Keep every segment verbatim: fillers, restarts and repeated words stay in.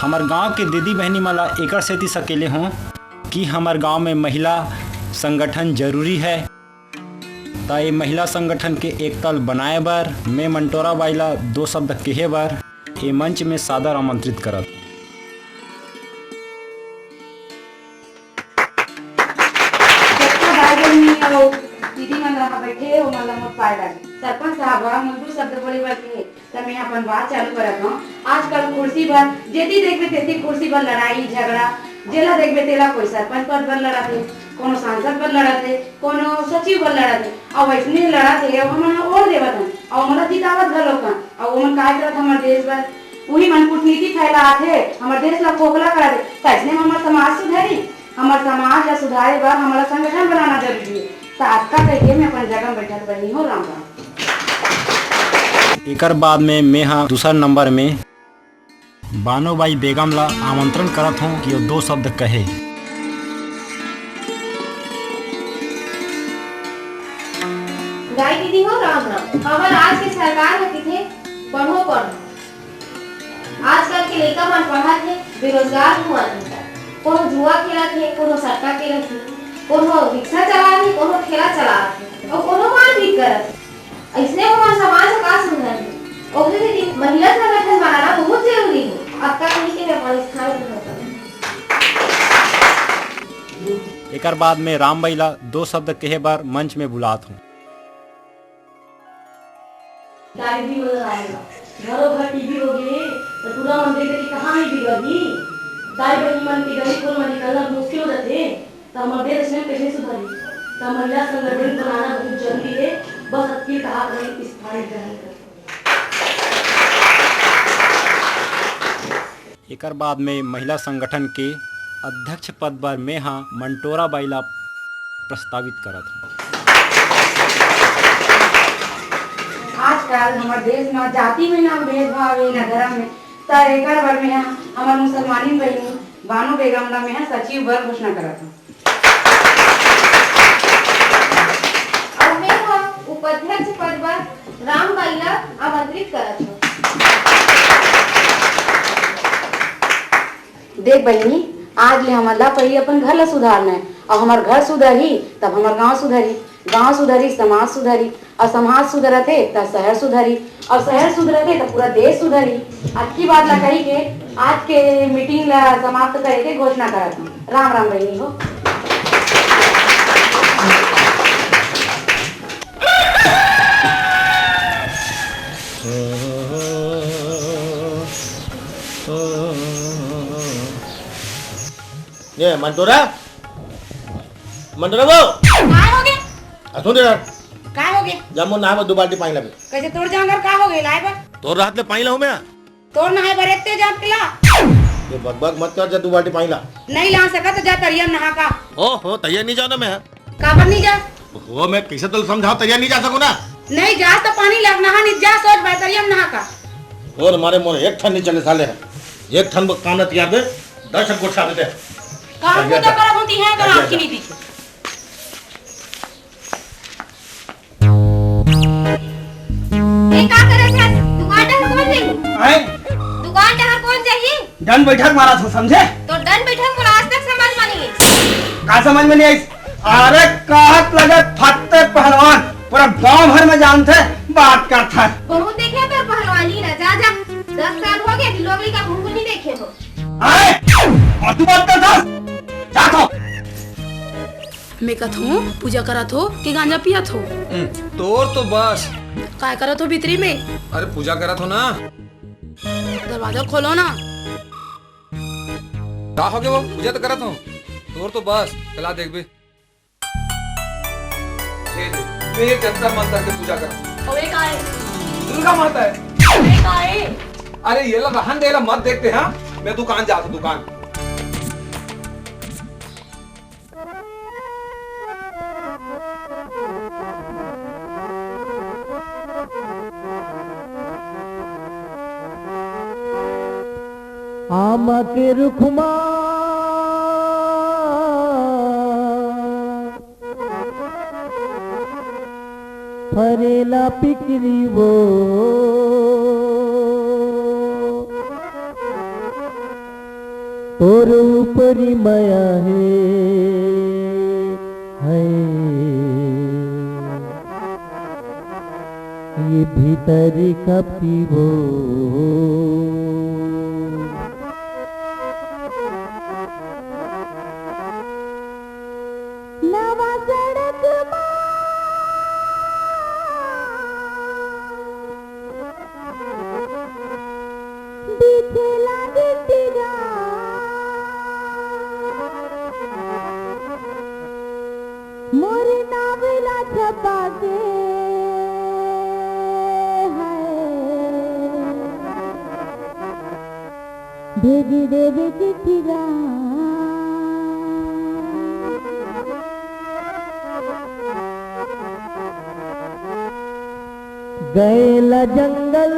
हमर गांव के दीदी बहिनी मन ला एकर सेती सकेले हों कि हमर गांव में महिला संगठन जरूरी है। त ए महिला संगठन के एकता ल बनाए बर मैं मंटोरा बाई ला दो शब्द कहे बर ए मंच में सादर आमंत्रित करत। जतका भाई बहिनी अउ दीदी मन रहा बैठे हे, ओमन ला मोर पाय लागे। सरपंच साहब ह मोला दू शब्द बोले बर कहे, त मैं अपन बात चालू करत हौं। आजकल कुर्सी बर जेती देखबे तेती कुर्सी बर लड़ाई झगड़ा, जेला देखबे तेला कोई सरपंच पद बर लड़त हे, कोनो सांसद बर लड़त हे, कोनो सचिव बर लड़त हे, अउ वैसने लड़त हे, अउ हमन ह ओढ़ देवत हन, अउ मोला जितावत घलोक हन, अउ ओमन काय करत हमर देश बर? उही मन कूटनीति फैलात हे, हमर देश ला खोखला करत हे। तइसने म हमर समाज सुधरी? हमर समाज ला सुधारे बर हमला संगठन बनाना जरूरी हे। त अतका कहिके मैं अपन जगह म बैठत बनी हो। राम राम। एकर बाद में मैं हा दूसर नंबर में बानो बाई बेगम ला आमंत्रण करत हों कि वो दो शब्द कहे। दाई दीदी हो, राम राम। हमर आज के सरकार ह किथे, पढ़ो पढ़ो। आजकल के लइका मन पढ़त हे, बेरोजगार घूमत हे। कोनो जुआ खेलत हे, कोनो सट्टा खेलत हे, कोनो रिक्शा चलात हे, कोनो ठेला चलात हे, अउ कोनो मारपीट करत हे। अइसने हमर समाज ह का सुधरही? ओकरे सेती महिला संगठन बनाना बहुत जरूरी हे। अतका कहिके मैं अपन स्थान ग्रहण करत हौं। एकर बाद में राम बाई ला दो शब्द कहे बर मंच में बुलात हों। दाई दीदी मन ला घरो घर टीवी होगे, त टूरा मन देख देख के कहाँ नइ बिगड़ही? दाई बहिनी मन के गली खोर म निकलना मुश्किल हो जाथे। त हमर देश में कइसे सुधरी? त महिला संगठन बनाना बहुत जरूरी हे। बस अतकी कहत रही, स्थान ग्रहण करत हौं। एकर बाद में महिला संगठन के अध्यक्ष पद बर मैं हा मंटोरा बाई ला प्रस्तावित करत हौं। आजकल हमर देश म जाति में ना भेदभाव हे, ना धर्म में, त एकर बर मैं हा हमर मुसलमानी बहिनी बानो बेगम ला मैं हा सचिव बर घोषणा करत हौं। अउ मैं ह उपाध्यक्ष पद बर राम बाई ला आमंत्रित करत हौं। देख बहिनी, आज ले हमन ला पहिली अपन घर ला सुधारना हे, अउ हमर घर सुधरही, तब हमर गांव सुधरही, गांव सुधरही, समाज सुधरही, अउ समाज सुधरत हे, त शहर सुधरही, अउ शहर सुधरत हे, त पूरा देश सुधरही। अतकी बात ला कहिके आज के मीटिंग ला समाप्त करे के घोषणा करत हौं। राम राम बहिनी हो। ये मंटोरा, मंटोरा वो। काय होगे? आ, सुन रे। काय होगे? जा मोर नहाए बर दू बाल्टी पानी लाबे। कइसे तोर जांगर का होगे लाए बर? तोर रहत ले पानी लाऊं मैं? तोर नहाए बर एते जात के ला। ये बकबक मत कर, जा दू बाल्टी पानी ला। नइ ला सकत त जा तरिया म नहा का। ओ हो, तरिया नइ जांव ना मैं। काबर नइ जा? ओ, मैं कइसे तोला समझांव, तरिया नइ जा सकंव ना। नइ जा त पानी ला नहा नइ जा, सोच भाई तरिया म नहा का। तोर मारे मोर एक ठन नइ चले साले, एक ठन काम ला तियार दे, दस ठन गोठिया देते। काम तरिया पूजा जा। करत हंव, तिहां कर तरिया आँखी जा। नइ दिखे। ए, का करत हस? दुकान डहर कोन जाही? आय? दुकान डहर कोन जाही? डन बैठक मारत हंव, समझे? तोर डन बैठक मोला आज तक समझ म नइ आइस। का समझ म नइ आइस? अरे, कहत लगत फत्ते पहलवान, पूरा गांव भर म जानथे, बात करथस। बहुत देखे तोर पहलवानी ला, जा, जा। दस साल होगे, लोग लइका घूम नइ देखे हों। आय? अउ तू बात करथस? जात हंव। मैं कथों, पूजा करत हो कि गांजा पियत हो? हम्म, तोर तो बस। काय करत हो भीतरी में? अरे, पूजा करत हो ना। दरवाजा खोलो ना। का होगे वो? पूजा तो करत हो। तोर तो बस, चला देखबे। ये दे, मैं ये जंतर मंतर के पूजा करत हो। अउ ये का हे? दुर्गा माता हे। अउ ये का हे? अरे, ये ला रहन दे, ला मत देखते, हाँ? मैं दुकान जात हंव, दुकान। आमा के रुख मा फरेला पिकरी वो। तोरी मया हे, हे, ये भीतरी कपटी वो। नवा सड़क मा बिछेला गिट्टी गा, मोर नाम ला छपा के है। भेजी देबे चिट्ठी गा। गए ला जंगल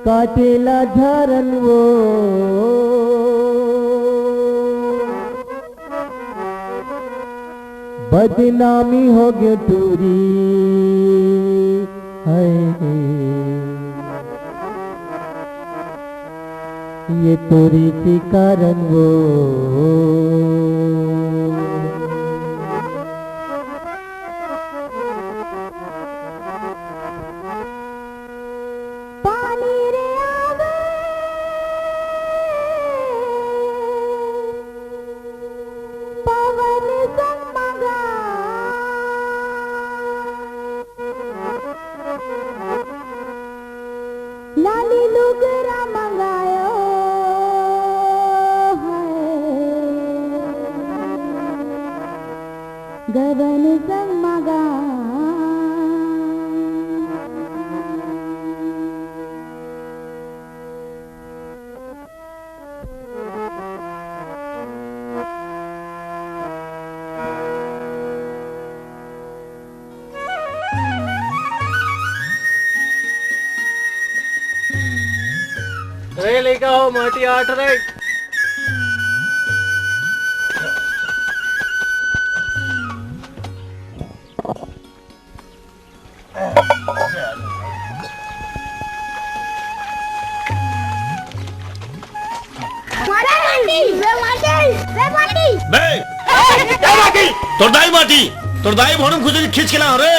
काटे ला झारन वो। बदनामी हो गयो टूरी, हाय रे। ये टूरी के कारण वो। पानी रे आवे, पवन संग मगा। लाली लुगरा मंगायो है, गगन संग मगा। रे लइका हो, माटी आठ रे। माटी, बे माटी, बे माटी। बे, ए माटी, तोर दाई माटी, तोर दाई भोरम खुजली खींच के ला रे।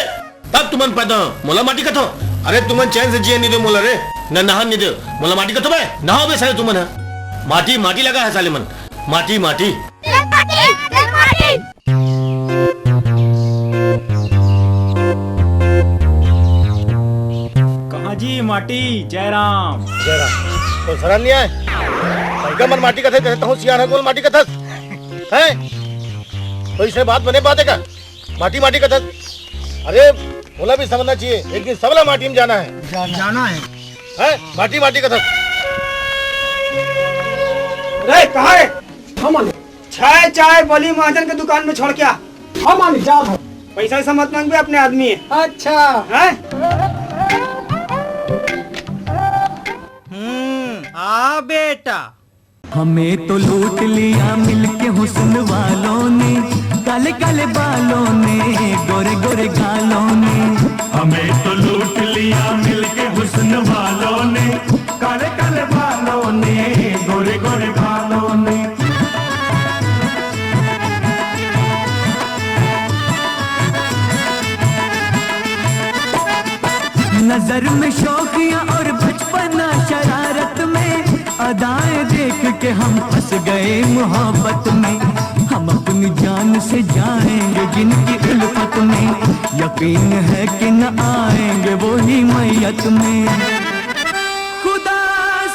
तब तुमन पैदा हो, मोला माटी कथो। अरे तुमन चैन से जिए नहीं दे मोला रे, न नहान नहीं दे, मोला माटी कथो बे। नहाओ बे साले तुमन है। माटी, माटी लगा है साले मन। माटी, माटी। बे माटी, बे माटी। कहाँ जी माटी, जयराम। जयराम, तो शरण नहीं आए? लइका मन माटी कथे, तेरे तहु सियान है, बोल माटी कथस। हैं? तो इसे बात बने बात है का? माटी, माटी कथस। अरे, मोला भी समझना चाहिए, एक दिन सबला माटी में जाना है। जाना है। हैं? माटी, माटी कथस। अरे, कहाँ है? हम छह चाय बली महाजन के दुकान में छोड़ के आ। हम आने जात हन। पैसा वैसा मत मांगबे, अपने आदमी है। अच्छा। हैं? हम्म, आ बेटा। हमें तो लूट लिया मिलके हुस्न वालों ने, काले काले बालों ने, गोरे गोरे गालों ने। हमें तो लूट लिया मिलके हुस्न वालों ने, काले काले बालों ने, गोरे गोरे बालों ने। नजर में शौकियां और बचपना शरारत में, अदाएं देख के हम फंस गए मोहब्बत में। हम अपनी जान से जाएंगे जिनकी उल्फत में, यकीन है कि न आएंगे वो ही मैयत में। खुदा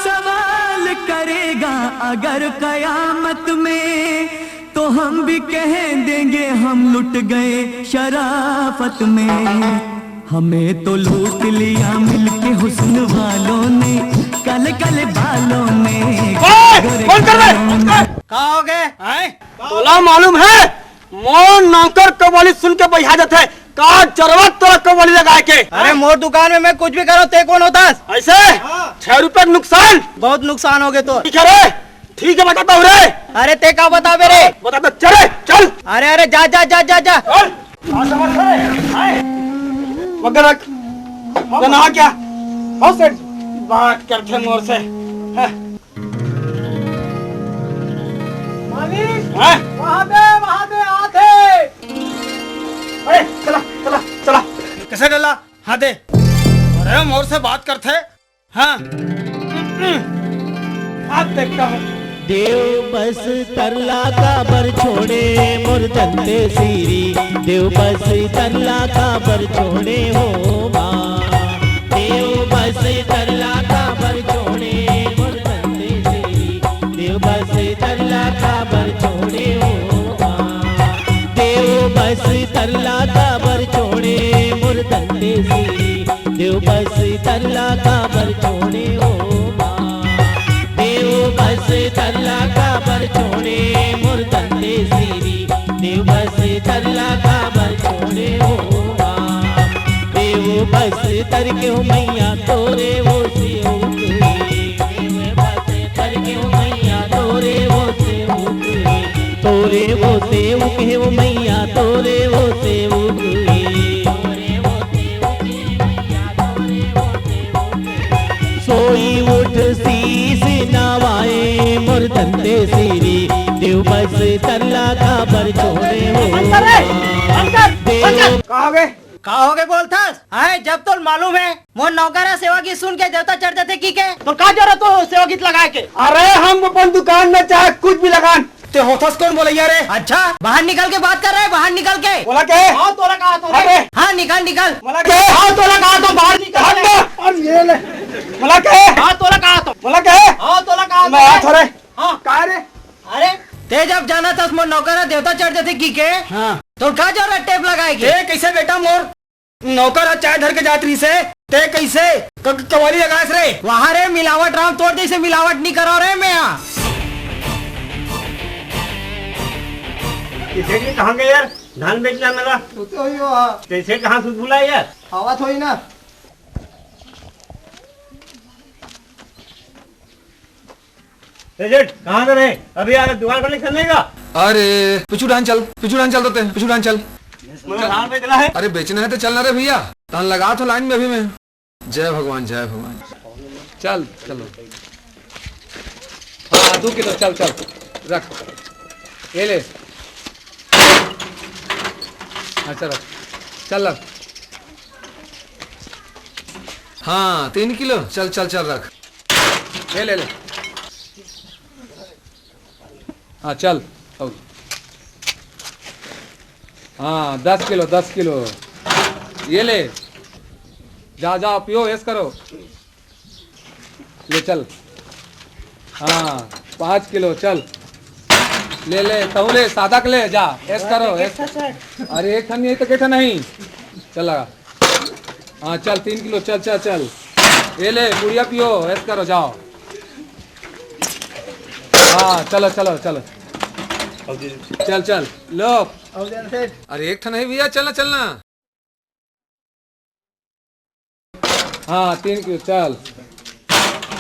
सवाल करेगा अगर कयामत में, तो हम भी कह देंगे हम लुट गए शराफत में। हमें तो लूट लिया मिलके हुस्न वालों ने, काले काले बालों ने, ओए, गोरे बंद कर दे, गालों बंद कर। ने। का हो गए? हैं? तोला मालूम है, मोर नौकर कव्वाली सुन के बइहा जाथे। का जरूरत तोला कव्वाली लगाए के? अरे, मोर दुकान में मैं कुछ भी करूँ, ते कौन होता? ऐसे? हाँ। छह रुपए के नुकसान। बहुत नुकसान हो गए तो। ठीक है रे, ठीक है, बताता हूँ रे। अरे, ते का बताबे रे? बताता, चल रे, चल। अरे, अरे, जा, जा, जा, जा, जा। चल। हाँ, समझ गए? हैं? वगैरह। हाँ, ना क्या? हाँ, सेठ। बात करथे मोर से। हाँ। मालिक, हाँ? वहाँ दे, वहाँ दे, आथे। अरे, चला, चला, चला। कैसे डला? हाँ दे। अरे, मोर से बात करथे। हाँ। आप देखता हूँ। देव बस तरला काबर छोड़े मोर दंते सिरी, देव बस तरला काबर छोड़े हो माँ। देव बस तरला काबर छोड़े मोर दंते सिरी, देव बस तरला काबर छोड़े हो माँ। देव बस तरला काबर छोड़े मोर दंते सिरी, देव बस तरला काबर छोड़े ओ माँ। देव बस तरला काबर छोड़े मोर दंते सिरी, देव बस तरला काबर छोड़े ओ माँ। देव बस तर के हो मैया तोरे वो सेवक, देव बस तर के हो मैया तोरे वो सेवक, तोरे वो सेवक हे वो मैया तोरे वो सेवक। सोई उठ शीश नवाए मोर दंते सिरी, देव बस तरला काबर छोड़े हो। अंदर रे, अंदर, देव अंदर। का हो गए? का हो गए बोलथस? हाय, जब तो मालूम है, मोर नौकरा सेवा गीत सुन के देवता चढ़ जाथे कि के? तो का जरूरत हो सेवा गीत लगाए के? अरे, हम अपन दुकान में चाहे कुछ भी लगान, ते होथस कौन बोलैया रे? अच्छा, बाहर निकल के बात कर रहे, बाहर निकल के। बोला के? हाँ, तोला कहा तो रे। अरे। हाँ, निकल, निकल। बोला के? हाँ, तोला कहा तो बाहर निकल। हट ना। और ये ले। बोला के? हाँ, तोला कहा तो। बोला के? हाँ, तोला कहा तो मैं रे। हाथ रे। हाँ। का रे? अरे, ते जब जाना था मोर नौकर ह देवता चढ़ जाथे की के? हाँ। तो का जरूरत टेप लगाए के? ए, कैसे बेटा मोर नौकर ह चाय धर के जात रहिस हे, ते कइसे क-, क-, कवाली लगास रे? वहाँ रे मिलावट राम, तोर जइसे मिलावट नइ करव रे मैं हा। ये सेठ जी कहाँ गए यार? धान बेचना मेरा। होते होई हो, हाँ। ते सेठ कहाँ से बुलाए यार? आवत होई ना। ए जेठ, कहाँ से रहे? अभी आ दुकान पर नहीं चलने का? अरे, पिछू डान चल, पिछू डान चल देते हैं, पिछू डान चल। मुझे धान बेचना है। अरे, बेचना है तो चलना रे भैया, धान लगा तो लाइन में अभी मैं। जय भगवान, जय भगवान। चल, चलो। हाँ, दो किलो, चल, चल, रख। ये ले। अच्छा, रख। चल, रख। हाँ, तीन किलो। चल, चल, चल, रख। ले, ले, ले। हाँ, चल। अब। हाँ, दस किलो, दस किलो। ये ले। जा, जा, पियो, ऐश करो। ले चल। हाँ, पाँच किलो, चल। ले, ले, तहूँ ले, सादा के ले, जा। ऐश करो, ऐश। अरे, एक ठन नहीं तो के ठन नहीं। चल लगा। हाँ, चल, तीन किलो, चल, चल, चल। ये ले, पुड़िया पियो, ऐश करो, जाओ। हाँ, चलो, चलो, चलो। चल, चल, लो। अरे, एक ठन नहीं भैया, चलना, चलना। हाँ, तीन किलो, चल।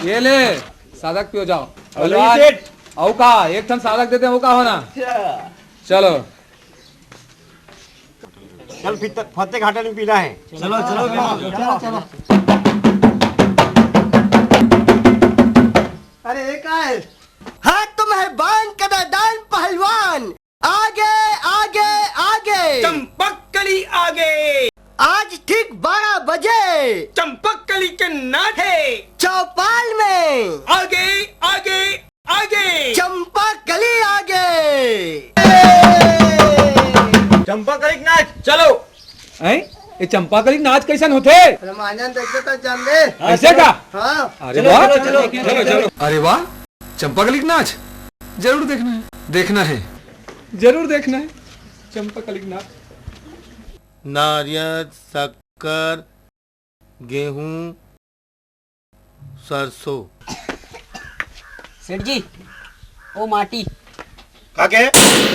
ये ले, सादा के पियो, जाओ। अरे, पहलवान, सेठ। अउ का, एक ठन सादा के देते हैं, वो का होना? अच्छा। चलो। चल, फिर तक फतेह घाटा में पीना है। चलो, चलो, चलो, चलो। अरे, ये का है? हाँ, तुम है बान का मैदान पहलवान। आगे, आगे, आगे। चंपक कली आगे। आज ठीक बारह बजे। चंपक कली के नाच है। चौपाल में। आगे, आगे, आगे। चंपा कली आगे। चंपा कली के नाच, चलो। हैं? ये चंपा कली के नाच कैसन होथे? अरे मांझन देखते तो जान ले। ऐसे का? हाँ। अरे चलो, वाह। चलो, चलो, चलो, चलो। अरे वाह, चंपा कली के नाच जरूर देखना है, देखना है, जरूर देखना है चंपा कली के नाच। नारियल, शक्कर, गेहूं, सरसों। सेठ जी, ओ माटी। का के?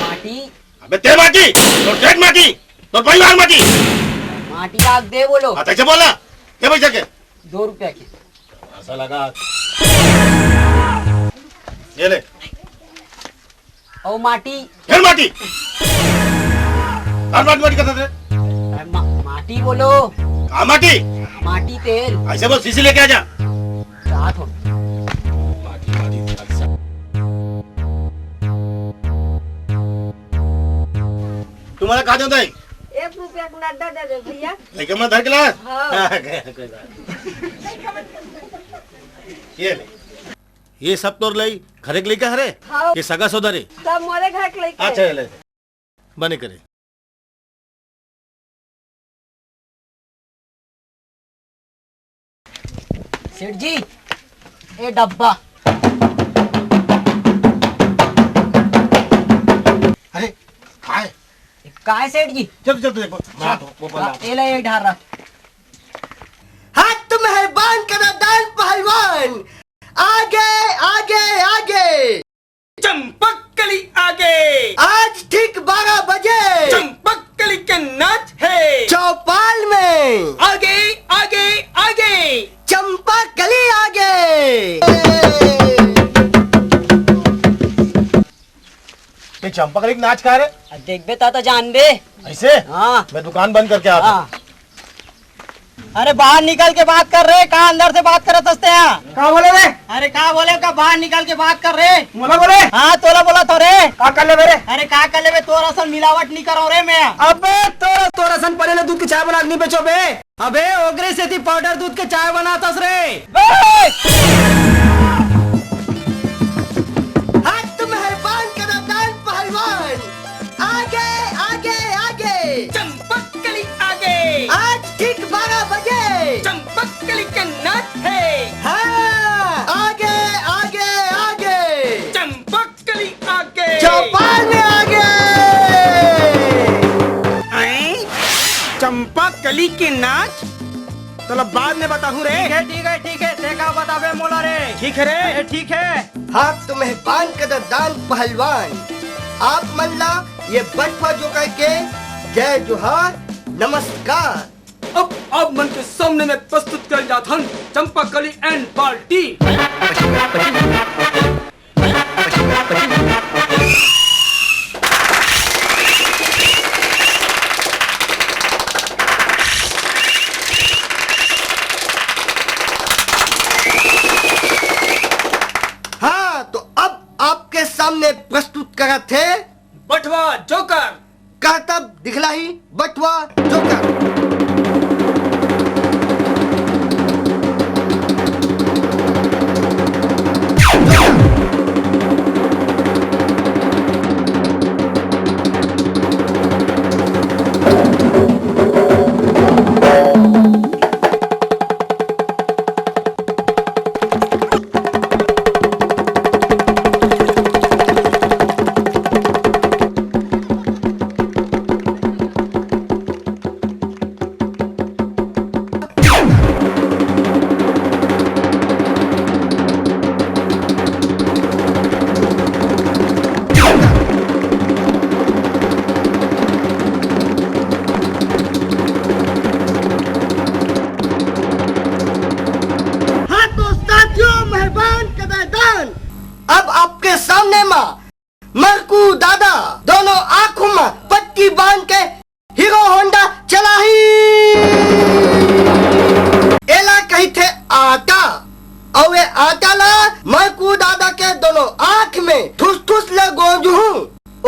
माटी। अबे ते माटी, तोर सेठ माटी, तोर परिवार माटी। माटी का दे बोलो। हाँ, तैसे बोला। के पैसा के? दो रुपया के। ऐसा लगा। ये ले। ओ माटी। फिर माटी। हर बात माटी करता थे। अरे मा-, माटी बोलो। का माटी? माटी तेल। ऐसे बोल, शीशी लेके आ जा। हाथ हो। तुम्हारा कहा देता है? एक रुपया का नड्डा दे दे भैया। लेके मैं धर के ला। हाँ। हाँ, गया, कोई बात नहीं। ये ले। ये सब तोर लई, घरे के लइका हरे? हाँ। ये सगा सोदर हे? सब मोरे घर के लइका अच्छा, हे। ये ले। बने करे। सेठ जी, ए डब्बा। अरे, काय? काय सेठ जी? जब, जब, जब, हाँ, वो बंद हाँ, आप। ए ले, ए ढार रहा। हाथ में है बांध का दान पहलवान। आगे, आगे, आगे। चंपक कली आगे। आज ठीक बारह बजे। चंपक कली के नाच है। चौपाल में। आगे, आगे, आगे। चंपक कली आगे। ये चंपक कली के नाच का रे? अब देखबे ता, ता जानबे। ऐसे? हाँ। मैं दुकान बंद करके आता हूँ। हाँ। अरे बाहर निकल के बात कर रे, का अंदर से बात करत हस तें? का बोले रे? अरे का बोले, का बाहर निकल के बात कर रे। मोला बोले? हाँ, तोला बोलत हों रे। का कर लेबे रे? अरे का कर लेबे, तोर असन मिलावट नइ करंव रे मैं। अबे तोर, तोर असन पहले ले दूध के चाय बना के नइ बेचों बे। अबे ओकरे सेती पाउडर दूध के चाय बनात हस रे। हाथ में है बांध का दान पहलवान। आगे, आगे, आगे। चंपक कली आगे। आज ठीक बारह बजे। चंपक कली के नाच है। हाँ, आगे, आगे, आगे। चंपक कली आगे। चौपाल में आगे। आए? चंपक कली के नाच? तोला बाद में बताहूँ रे। ठीक है, ठीक है, ठीक है। तें का बताबे मोला रे। ठीक है रे। अरे ठीक है। हाथ में बांध के दान पहलवान। आप मन ला ये बटवा जोकर के जय जोहार, नमस्कार। अब आप मन के सामने में प्रस्तुत करन जात हन चंपा कली and बाल्टी। हाँ, तो अब आपके सामने प्रस्तुत करत हे बटवा जोकर। करतब दिखलाही बटवा जोकर। हाँ तो साथियों, मेहरबान कदरदान, अब आपके सामने मा मरकू दादा दोनों आँखों मा पट्टी बांध के हीरो होंडा चलाही। एला कहिथे आटा। अउ ए आटा ला मरकू दादा के दोनों आँख में ठुस ठुस ले गोंजहूँ।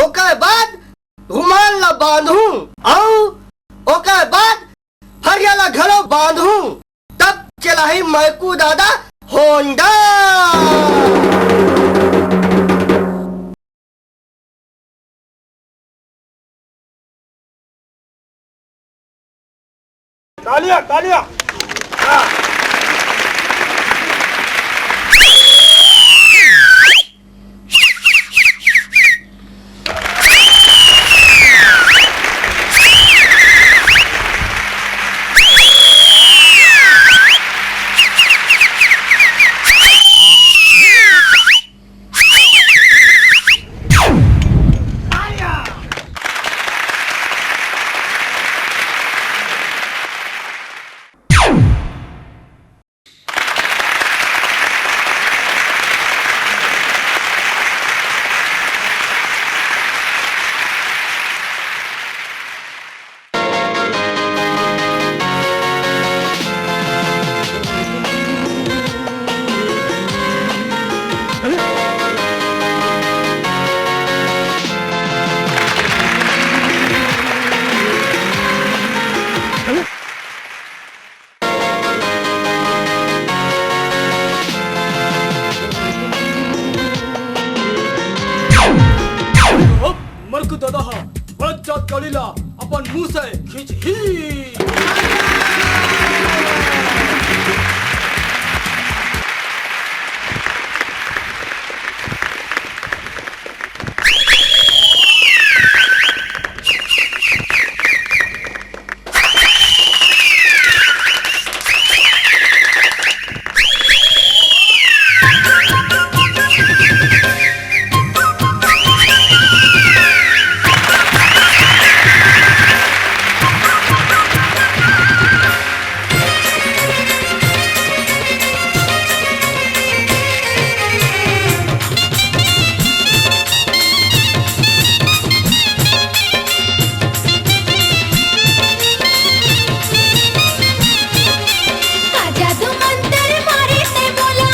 ओकर बाद रुमाल ला बांधहूँ अउ ओकर बाद फरिया ला घलो बांधहूँ। तब चलाही मरकू दादा होंडा। तालियां, तालियां। हाँ। ला अपन मुंह से खींचही। का जादू मंतर मारे ते मोला,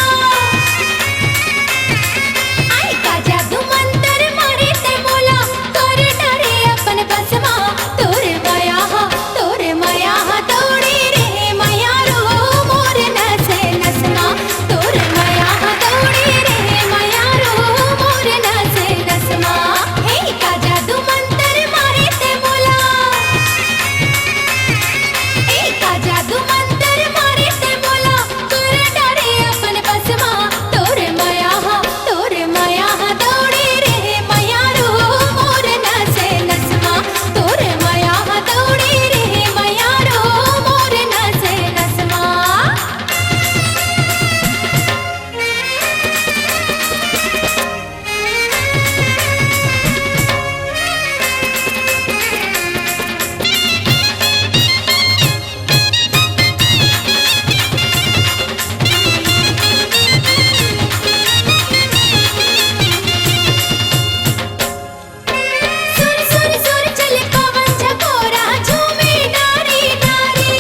आई का जादू मंतर मारे ते मोला, कर डरे अपन बस मा, तोर मया हा, तोर मया हा दौड़े रे मया रो, मोर नस नस मा, तोर मया हा दौड़े रे मया रो, मोर नस नस मा, हे का जादू मंतर मारे ते मोला। ए का जादू मंतर मारे ते मोला, कर डरे अपन बस मा, तोर मया हा, तोर मया हा दौड़े रे मया रो, मोर नस नस मा, तोर मया हा दौड़े रे मया रो, मोर नस नस मा। सुर सुर सुर चले पवन झकोरा, झूमे डारी डारी।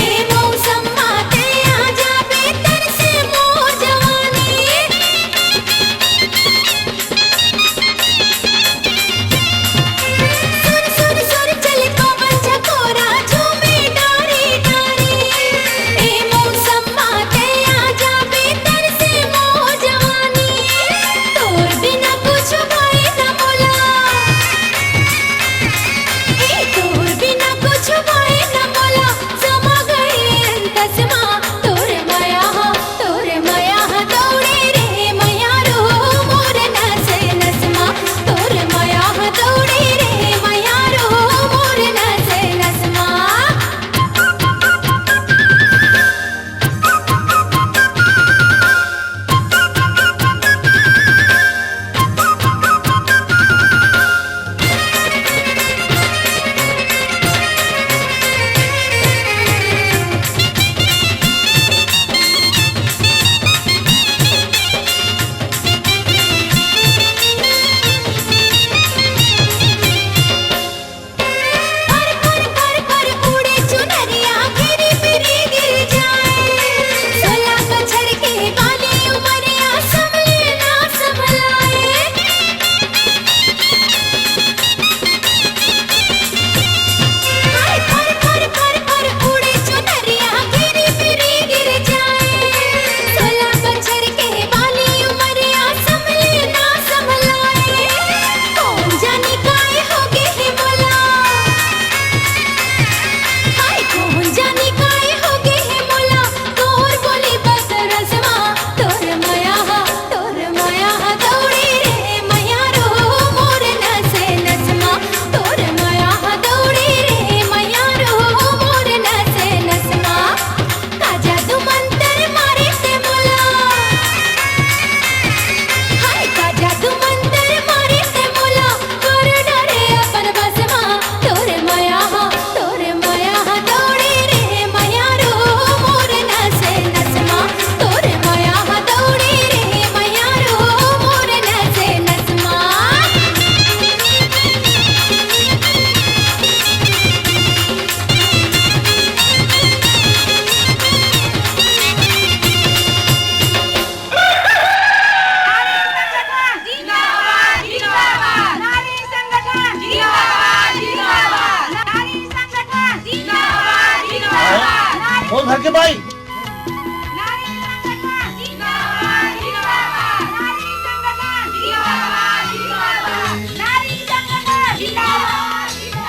ए मौसम मा ते आ जाबे, तरसे मोर जवानी। सुर सुर सुर चले पवन झकोरा, झूमे डारी डारी। ए मौसम मा ते आ जाबे, तरसे मोर जवानी। तोर बिना कुछ भाए न मोला, ए तोर बिना कुछ भाए न मोला। समा गए अंतस मा, तोर मया हा, तोर मया हा दौड़े रे मया रो, मोर नस नस मा, तोर मया हा दौड़े रे मया रो, मोर नस नस मा। फर फर फर फर उड़े चुनरिया, गिरी गिरी गिर जाए। सोला बछर के बाली उमरिया, संभले ना संभलाए। हाय फर फर फर फर उड़े चुनरिया, गिरी गिरी गिर जाए। सोला बछर के बाली उमरिया, संभले ना संभलाए। कोन जानी काय होगे हे मोला, हाय कोन जानी काय होगे हे मोला, तोर बोली बस रस मा, तोर मया हा, तोर मया हा दौड़े रे मया रो, मोर नस नस मा, तोर मया हा दौड़े रे मया रो, मोर नस नस मा। का जादू मंतर मारे ते मोला, हाय का जादू मंतर मारे ते मोला, कर डरे अपन बस मा, तोर मया हा, तोर मया हा दौड़े रे मया रो, मोर नस नस मा, तोर मया हा दौड़े रे मया रो, मोर नस नस मा। नारी संगठन जिंदाबाद, जिंदाबाद, जिंदाबाद। नारी संगठन जिंदाबाद, जिंदाबाद, जिंदाबाद। नारी कौन घर के भाई? नारी संगठन जिंदाबाद, जिंदाबाद। नारी संगठन जिंदाबाद, जिंदाबाद। नारी संगठन जिंदाबाद, जिंदाबाद।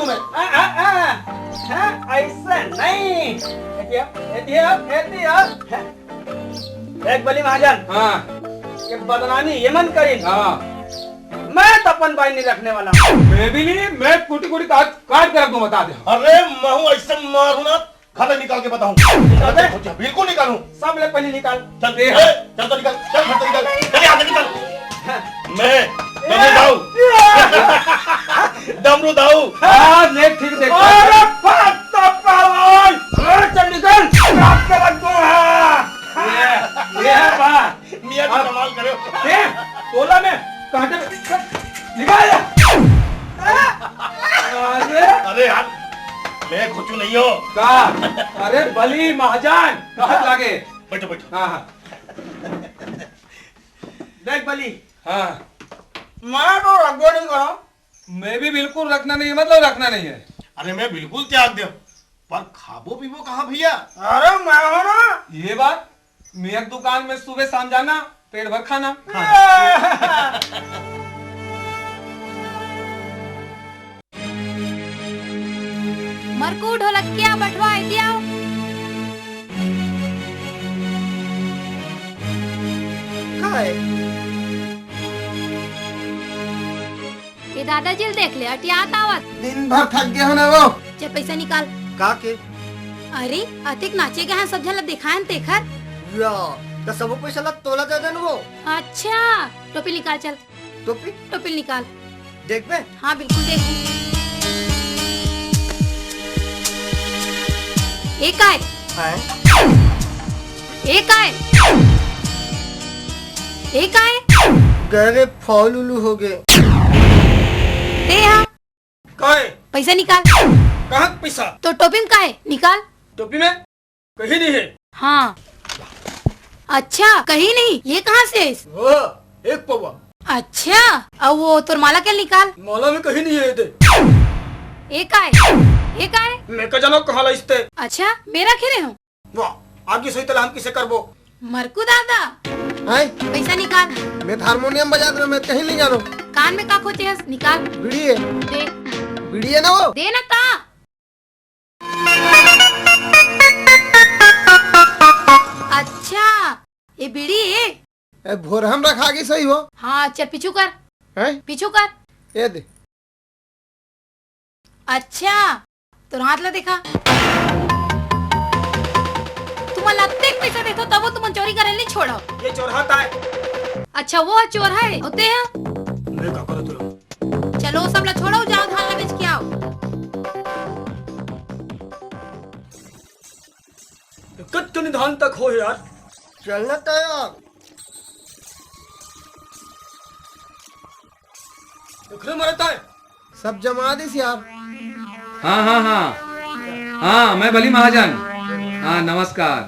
दूं मैं। आ, आ, आ, हाँ, ऐसा नहीं। एती आओ, एती आओ, एती आओ। देख बली महाजन, हाँ। ये बदनामी ये मन करिन। हाँ। मैं तो अपन बाई नहीं रखने वाला हूँ। मैं भी नहीं, मैं कुटी कुटी काट, काट के रख दूं, बता दे। अरे महू ऐसे मारू ना, घर ले निकाल के बताऊं। निकाल दे। बिल्कुल निकालूं। सब ले पहले निकाल। चल, ए, चल तो निकल, चल घर से निकल, चल यहाँ से निकल। मैं डमरू दाऊ, डमरू दाऊ। हाँ, देख ठीक देख। अरे बात तो पावन। अरे चल निकल, काट के रख दूं, हाँ। ये, ये है बात। मियाँ जी अब कमाल करे हो। ए, तोला में कांटे में निकाल। अरे, अरे यार, मैं कुछ नहीं हो। का? अरे बली महाजन, हाथ लागे। बैठो, बैठो। हाँ, हाँ। देख बली। हाँ। मैं तो रखबो नहीं करो। मैं भी बिल्कुल रखना नहीं है, मतलब रखना नहीं है। अरे मैं बिल्कुल त्याग दे, पर खाबो पीबो कहाँ भैया? अरे मैं हो ना। ये बात, मैं एक दुकान में सुबह शाम जाना, पेट भर खाना। मरकू ढोलकिया बठवा एती आओ। काय? ये दादाजी ल देख ले, अटियात आवत। दिन भर थक गए हो ना वो। चल पैसा निकाल। का के? अरे, अतिक नाचे गए हैं, सब झन ल दिखाएन तेखर। या, तो सबो पैसा ला तोला दे देन वो। अच्छा, टोपी निकाल चल। टोपी? टोपी निकाल। देख बे। हाँ, बिल्कुल देख। एक आए। हैं? एक आए। एक आए। गरे फॉल उलू हो गए। ते हा। काहे? पैसा निकाल। कहाँ के पैसा? तो टोपी में काहे? निकाल। टोपी में? कहीं नहीं है। हाँ। अच्छा, कहीं नहीं? ये कहाँ से है? वो, एक पौवा। अच्छा, अब वो तोर माला के निकाल। माला में कहीं नहीं है, दे। एक आए, एक आए। मैं का जानो कहाँ लाइस ते? अच्छा, मेरा खेले हो? वाह, आगे सही तला हम किसे करबो? मरकू दादा। हैं? पैसा निकाल। मैं तो हारमोनियम बजात रहो, मैं कहीं नहीं जानो। कान में का खोचे हस? निकाल। बीड़ी है। दे। बीड़ी है ना वो? दे ना ता। अच्छा, ये बीड़ी है? ए, भोरहन रखा गिस होही वो। हाँ, चल पीछू कर। हैं? पीछू कर। ये दे। अच्छा, तोर हाथ ला देखा। तुमन ला अतेक पइसा देथो, तभो तुमन चोरी करे नइ छोड़ो। ये चोरहा ताय। अच्छा, वो ह चोरहा हे, होते हैं। मैं का करो तुरंत? चलो, सब ला छोड़ो, जाओ, धान ला बेच के आओ। कतनी धान तक हो यार? चलना तो यार। ओखरे मरता है। सब जमा दिस यार। हाँ, हाँ, हाँ। हाँ, मैं बली महाजन। हाँ, नमस्कार।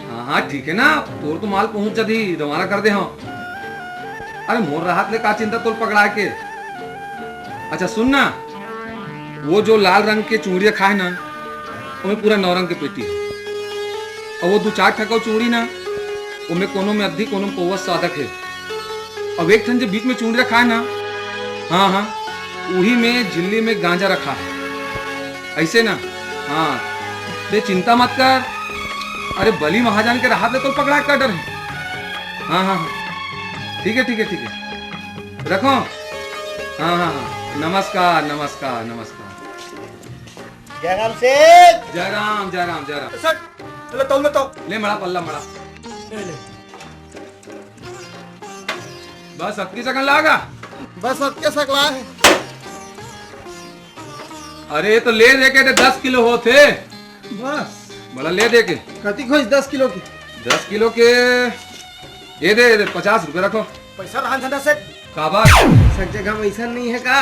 हाँ, हाँ, ठीक है ना, तोर तो माल पहुंच जाही, रवाना कर दे हँव। अरे, मोर रहत ले का चिंता तोर पकड़ा के। अच्छा, सुन ना, वो जो लाल रंग के चुंगड़िया खाए ना, ओमे पूरा नौ रंग के पेटी हे। अउ वो दू चार ठकऊ चुंगड़ी ना, ओमे कोनो में अद्धी, कोनो में पौवा सादक हे। अउ एक ठन जो बीच में चुंगड़ी रखा हे ना, हाँ, हाँ, उही में झिल्ली में गांजा रखा हे। अइसे ना, हाँ, ते चिंता मत कर। अरे, बली महाजन के रहत ले तो पकड़ा का डर हे। हाँ, हाँ, हाँ, ठीक है, ठीक है, ठीक है, रखो। हाँ, हाँ, हाँ, नमस्कार, नमस्कार, नमस्कार। जय राम सेठ। जय राम, जय राम, जय राम। सेठ, ले तौल, ले तौल। ले मड़ा, पल्ला मड़ा। ले, ले। बस अतकी सकन लागा। बस अतके सकला हे। अरे, ये तो ले दे के दस किलो होथे। बस। बड़ा ले दे के। कतिक होइस दस किलो के? दस किलो के ये दे, ये दे, पचास रुपये रखो। पैसा रहन झंडा सेठ। काबर? सब जगह वइसन नइ हे का?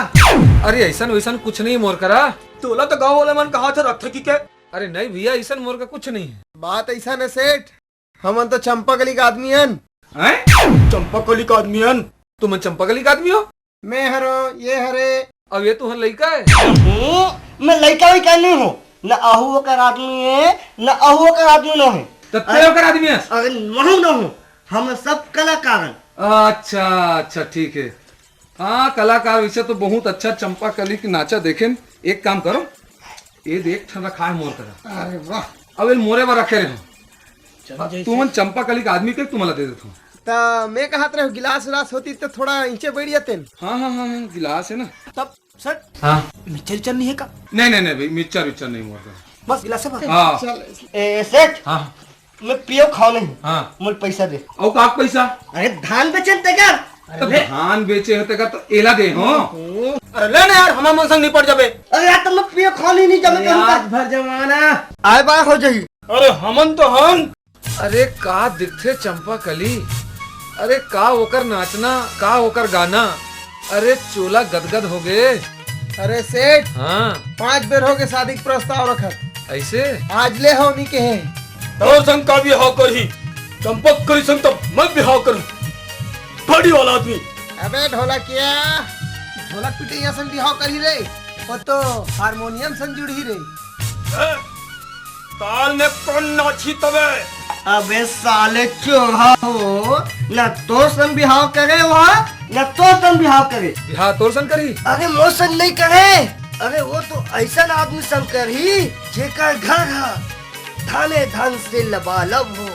अरे, अइसन वइसन कुछ नहीं मोर करा। तोला तो गाँव वाला मन कहाथे रखथे कहिके। अरे नहीं भैया, अइसन मोर करा कुछ नहीं हे। बात अइसन हे सेठ, हमन तो चंपाकली के आदमी हन। हैं? चंपाकली के आदमी हन? तुमन चंपाकली के आदमी हो? मैं हरों, ये हरे। अब ये तुहर लइका हे? हम्म, मैं लइका वइका नहीं हँव, न अहू ओकर आदमी हे, न अहू ओकर आदमी नोहे। त तें ओकर आदमी हस? अरे, महूँ नोहूँ, हम सब कलाकार हन। अच्छा, अच्छा, ठीक हे। हाँ, कलाकार वइसे तो बहुत अच्छा चंपाकली के नाचा देखेन। एक काम करो, ये देख ठन रखा हे मोर करा। अरे वाह। अब ये मोरे बर रखे रहे। चलो अब जैसे तुमन चंपाकली के आदमी के तुमला दे देथों। त मैं कहत रहेंव, गिलास उलास होतिस त थोड़ा इंचे बैठ जातेन। हाँ, हाँ, हाँ, हाँ, गिलास हे ना। तब सेठ, हाँ। मिक्सचर विक्सचर नहीं हे का? नहीं, नहीं, नहीं भाई, मिक्सचर विक्सचर नहीं मोर करा। बस गिलास हे बस। हाँ। चल। ए, सेठ, हाँ। मैं पियो खाओ नहीं। हाँ। मोला पैसा दे। अउ का पैसा? अरे धान बेचेन तेकर। त अरे ले। धान बेचे हे तेकर त एला दे, हाँ। अरे ले ना यार, हमर मन संग निपट जाबे। अरे यार, त मैं पियो खाओ नहीं, नहीं जाबे अरे कहूँ का। आज भर जमाना। आय बाय हो जाही। अरे हमन तो हन। अरे का दिखथे चंपाकली? अरे का ओकर नाचना, का ओकर गाना? अरे चोला गदगद हो गे। अरे सेठ, हाँ। पांच बेर हो गे शादी के प्रस्ताव रखत। अइसे? आज ले हव नी कहे। तोर संग का बिहाव करही? चंपाकली संग त मैं बिहाव करहूँ। बड़ी वाला आदमी। अबे ढोलकिया, ढोलक पिटइया संग बिहाव करही रे। वो तो हारमोनियम संग जुड़ही रे। ए, ताल में कोन नाचही तबे? अबे साले चोरहा हो, न तोर संग बिहाव करे वो, न तोर संग बिहाव करे। बिहाव तोर संग करही? अरे मोर संग नहीं करे, अरे वो तो अइसन आदमी संग करही जेकर घर ह धने धन से लबालब हो,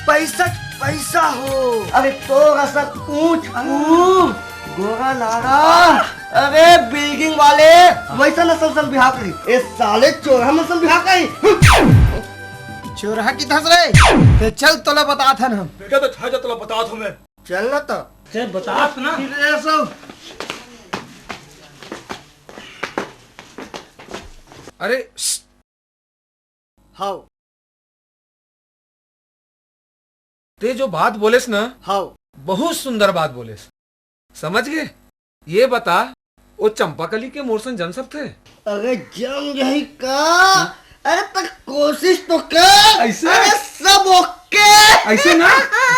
पैसा पैसा हो। अरे तोर असन ऊंच ऊंच गोरा नारा, अरे बिल्डिंग वाले वइसन असन संग बिहाव करही। ए साले चोरहा मन संग बिहाव करही। चोरहा कहिथस रे, ते चल तोला बतात हन हम। बेटा तो छा जा, तोला बतात हँव मैं। चल ना तो। ते बतात ना। अरे श्श्श। हव। ते जो बात बोलेस ना, हव। बहुत सुंदर बात बोलेस। समझ गे? ये बता, वो चंपाकली के मोर संग जम सकथे? अरे जम जाही का? अरे पर कोशिश तो कर। अइसे? अरे सब ओके। अइसे ना?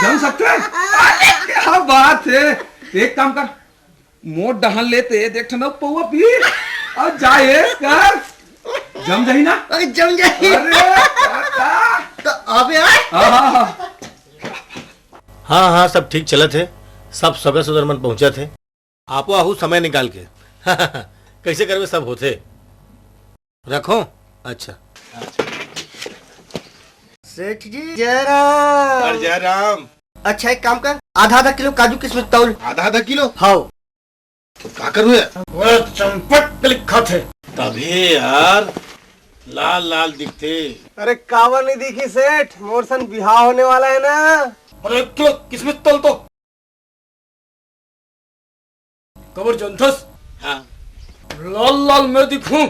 जम सकथे? अरे क्या बात हे। एक काम कर, मोर डहन ले ते एक ठन पौवा पी अउ जा ऐश कर। जम जाही ना? अरे जम जाही। अरे, का, का? त अबे आ। हाँ, हाँ, हाँ। हाँ, हाँ, सब ठीक चलत हे, सब सगा सुदर मन पहुँचत हे। आपो आहू समय निकाल के। कइसे करबे, सब होथे। रखों? अच्छा। सेठ जी, जय राम। अरे जय राम। अच्छा, एक काम कर, आधा आधा किलो काजू किशमिश तौल। आधा आधा किलो? हाव। तो का करूँ यार? वो चंपक लिखा थे। तभी यार, लाल लाल दिखते। अरे काबर नहीं दिखी सेठ, मोर सन बिहाव होने वाला है ना। अरे एक किलो किशमिश तौल तो। कबर जनथस? हाँ। लाल लाल मैं दिखूं,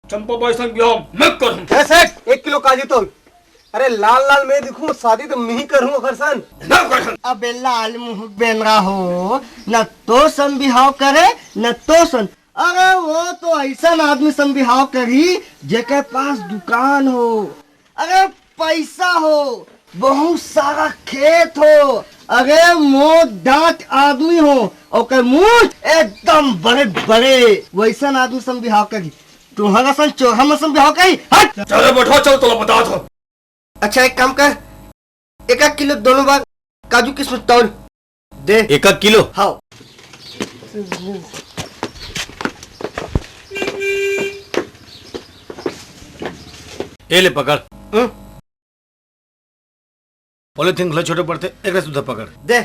चंपा बाई संग बिहाव मैं करूं। ए सेठ, एक किलो काजू तौल। अरे लाल लाल मैं दिखूं, शादी तो मैं ही करूं ओकर सन। ना करूं। अबे लाल मुंह बेंदरा हो, न तो सन बिहाव करे, न तो सन। अरे वो तो ऐसन आदमी सन बिहाव करही, जेकर पास दुकान हो। अरे पैसा हो, बहुत सारा खेत हो, अरे मोट डांट आदमी हो, ओकर मूछ एकदम बड़े बड़े, वैसन आदमी सन बिहाव करही। तुम्हारा सन चोरहा मन सन बिहाव करही। हट। चलो बैठो, चल तोला बता दो। अच्छा एक काम कर, एक एक किलो दोनों बार काजू किशमिश तौल दे। एक एक किलो? हाव। ए ले पकड़। हम्म। पॉलीथीन घलो छोटे पड़थे, एकरे सुद्धा पकड़। दे।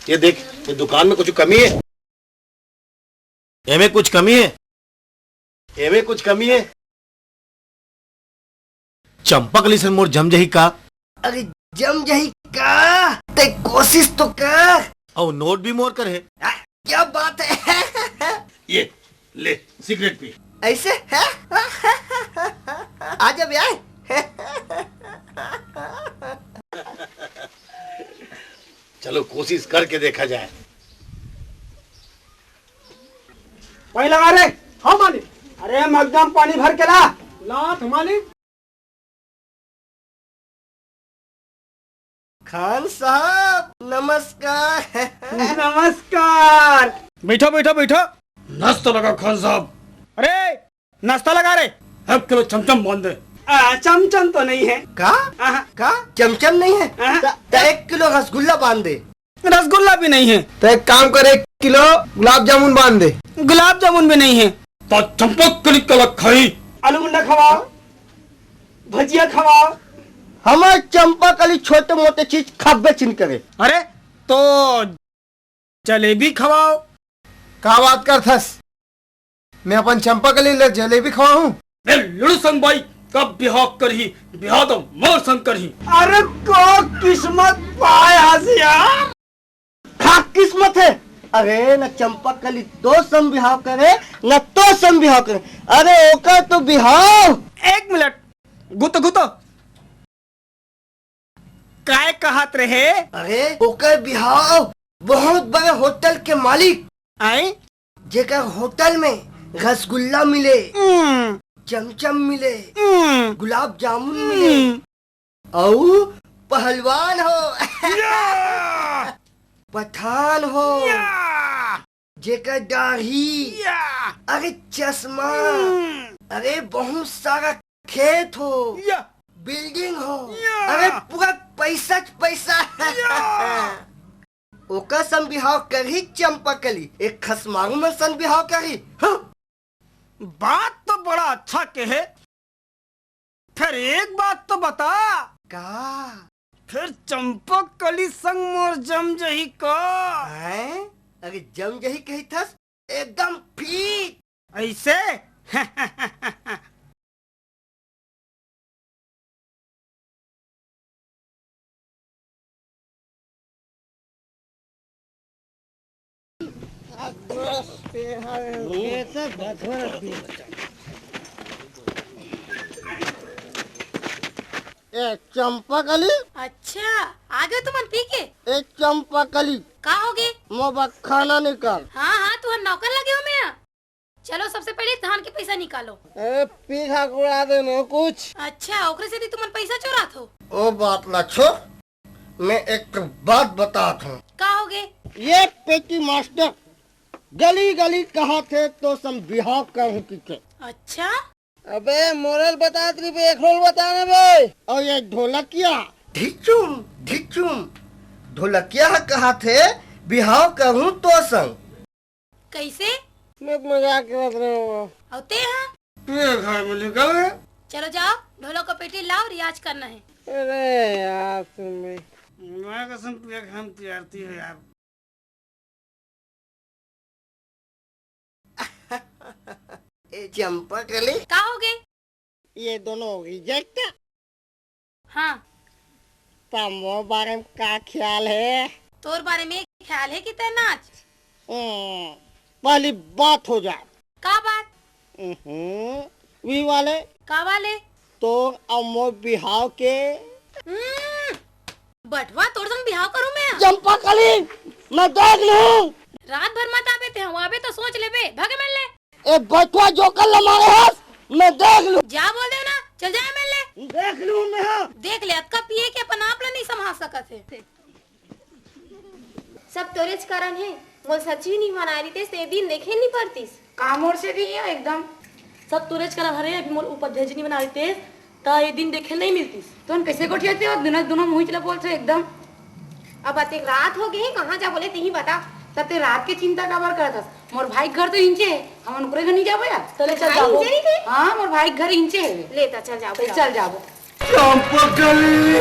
ये देख, ये दुकान में कुछ कमी है? एमे कुछ कमी है? एमे कुछ कमी है? चंपा कली सन मोर जम जही का? अरे जम जही का? ते कोशिश तो कर। अउ नोट भी मोर कर है। आ, क्या बात है? ये ले, सिगरेट पी। ऐसे है? आ जा बे, आ। चलो कोशिश करके देखा जाए। पानी लगा रे। हाँ मालिक। अरे मग्गा म पानी भर के ला। लात मालिक। खान साहब नमस्कार। नमस्कार। बैठो बैठो बैठो। नाश्ता लगा खान साहब। अरे नाश्ता लगा रे। एक किलो चमचम बांध दे। आ, चमचम तो नहीं है। का? आहा। का चमचम नहीं है? आहा। त, त एक किलो रसगुल्ला बांध दे। रसगुल्ला भी नहीं है। तो एक काम कर, एक किलो गुलाब जामुन बांध दे। गुलाब जामुन भी नहीं है। तो चंपा कली कला खाई। आलू गुंडा खवाओ, भजिया खवाओ। हमर चंपा कली छोटे मोटे चीज खाबे चिन करे। अरे तो जलेबी खवाओ। का बात करथस? मैं अपन चंपा कली ले जलेबी खवाहूं? ए लुड़ू संग बाई, कब बिहाव करही? बिहाव तो मोर संग करही। अरे का किस्मत पाय हस यार। का किस्मत है? अरे न चंपा कली तो संग बिहाव करे, न तो संग बिहाव करे। अरे ओकर तो बिहाव। एक मिनट, गुतो गुतो। काय कहत रहे? अरे ओकर बिहाव बहुत बड़े होटल के मालिक, आए? जेकर होटल में रसगुल्ला मिले, हम्म। चमचम मिले, हम्म। गुलाब जामुन मिले, हम्म। अउ पहलवान हो, या! पठान हो, या! जेकर दाढ़ी, या! अरे चश्मा, हम्म। अरे बहुत सारा खेत हो, या! बिल्डिंग हो, या! अरे पूरा पैसा च पैसा। या! ओकर सन बिहाव करही चंपा कली, एक खसमारू मन सन बिहाव करही। हाँ। बात तो बड़ा अच्छा कहे, फिर एक बात तो बता। का? फिर चंपा कली संग मोर जम जही का? हैं? अरे जम जही कहिथस, एकदम फिट। ऐसे? ए चंपा कली। अच्छा, आ गए तुमन पी के? ए चंपा कली। का हो गे? मोर बर खाना निकाल। हाँ हाँ, तुहर नौकर लगे हो मैं। चलो सबसे पहले धान के पैसा निकालो। ए पीठा उड़ा देनो कुछ। अच्छा, ओकरे सेती तुमन पैसा चोरात हो? ओ बात ला छोड़, मैं एक ठो बात बतात हूँ। का हो गे? ये पेटी मास्टर गली गली कहत हे तो सन बिहाव करहूँ किके। अच्छा? अबे मोरे ल बतात रही बे, एकरो ल बता ना बे। अउ ये ढोलकिया। ढिचुम ढिचुम। ढोलकिया ह कहत हे बिहाव करहूँ तो संग। कैसे? मैं तो मजाक करत रहे हूँ। अउ ते हा? तू ये घर में निकल गया। चलो जाओ, ढोलक को पेटी लाओ, रियाज करना है। अरे यार, तुम भी। मैं कसम, तू एक हम तैयारती हो यार। ए चंपा कली। का हो गए? ये दोनों रिजेक्ट। हाँ। त मोर बारे में का ख्याल है? तोर बारे में ख्याल है कि तै नाच? हम्म, पहली बात हो जाए। का बात? हम्म, वी वाले। का वाले? तोर अउ मोर बिहाव के। हम्म, बटवा तोर संग बिहाव करूं मैं? चंपा कली, मैं देख लूं। रात भर मत आबे ते, आबे तो सोच लेबे, भागे मन ले। ए बटवा जोकर ला मारे हस, मैं देख लूं। जा बोल दे ना, चल जाए मन ले। देख लूं मैं, हाँ। देख ले, अतका पिए के अपन आप ला नहीं संभाल सकत है। सब तोरेच कारण है, मोल सच्ची नहीं मनाए रहितेस, ते दिन देखे नहीं पड़तीस। का मोर से नहीं है एकदम। सब तोरेच कारण हरे, अभी मोल उपाध्याय जी नहीं बना रहितेस, त ये दिन देखे नहीं मिलतीस। तुम कैसे गोठियाते हो? दोनों, दोनों मुहिच ला बोलते हो एकदम। अब अतेक रात हो गए, कहाँ जा बोले, तिही बता। तब ते रात के चिंता काबर करत हस? मोर भाई के घर तो इंचे है, हम उनकरे घर नहीं जाबो या? चले चल भाई जाबो। इंचे नहीं थे? हाँ, मोर भाई के घर इंचे है। ले त चल जाबो, चल जाबो। चंपकली।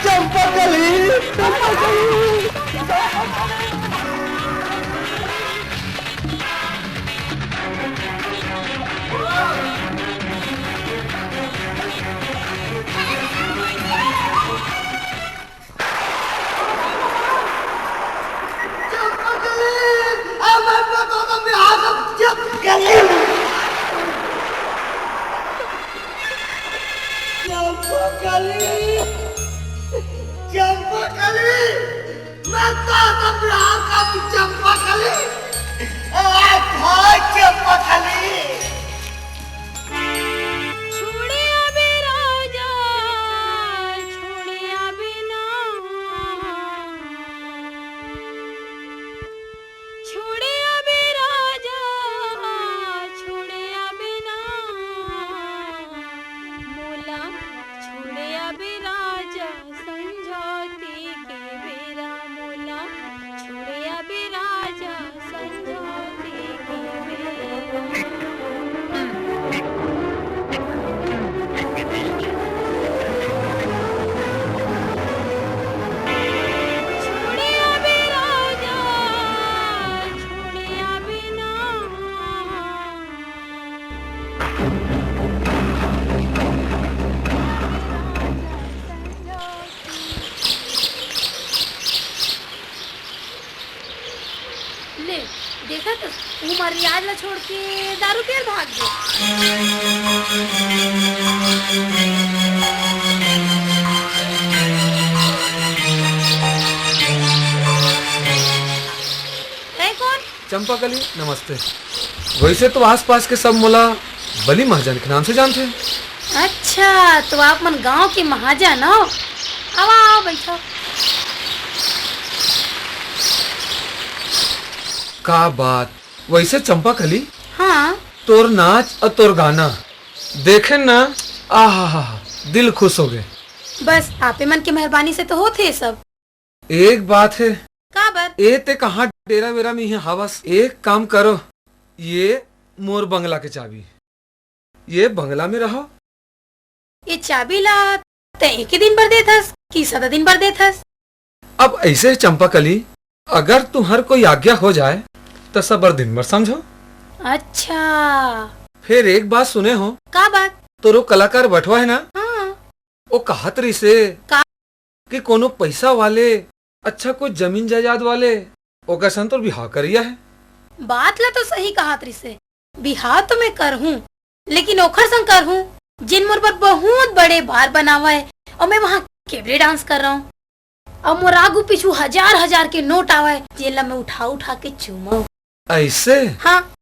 चंपकली। चंपकली, अब मैं तो तुम यहाँ से चंपकली। चंपकली, चंपकली, मैं तो तुम यहाँ का चंपकली। ए, भाई चंपकली। छोड़े अबे राजा, छोड़े अबे ना। छोड़े अबे राजा, छोड़े अबे ना। मोला छोड़े अबे राजा, संझौती के बेरा मोला छोड़े अबे राजा, संझौती के बेरा। छोड़े अबे राजा, छोड़े अबे ना। ले, देखा तो, उमर रियाज ला छोड़ के दारू पियर भाग गे। है कौन? चंपा कली, नमस्ते। वैसे तो आसपास के सब मोला बली महाजन के नाम से जानथे। अच्छा, तो आप मन गांव के महाजन हो? आवा, आवा, बैठो। का बात? वैसे चंपा कली, हाँ। तोर नाच और तोर गाना देखे ना, आहा, दिल खुश हो गए। बस आपे मन के मेहरबानी से तो होथे ये सब। एक बात है। का बर? ए ते कहाँ डेरा वेरा में ही हावस? एक काम करो, ये मोर बंगला के चाबी, ये बंगला में रहो। ये चाबी ला ते एक ही दिन बर देथस कि सदा दिन बर देथस? अब ऐसे है चंपा कली, अगर तुम्हर कोई आज्ञा हो जाए तो सबर दिन बर समझो। अच्छा। फिर एक बात सुने हो? का बात? तोरो कलाकार बटवा है ना? हाँ। वो कहत रिसे का? कि कोनो पैसा वाले, अच्छा कोई जमीन जायदाद वाले, ओकर संग तोर बिहाव करिया है। बात ला तो सही कहत रिसे, बिहाव तो मैं करहूँ, लेकिन ओखर संग करहूँ, जेन मोर बर बहुत बड़े बार बनावा है और मैं वहाँ cabaret dance कर रहा हूँ। और मोर आगू पीछू हजार हजार के नोट आवा है, जेन ला मैं उठा उठा के चूमा। ऐसे? हाँ।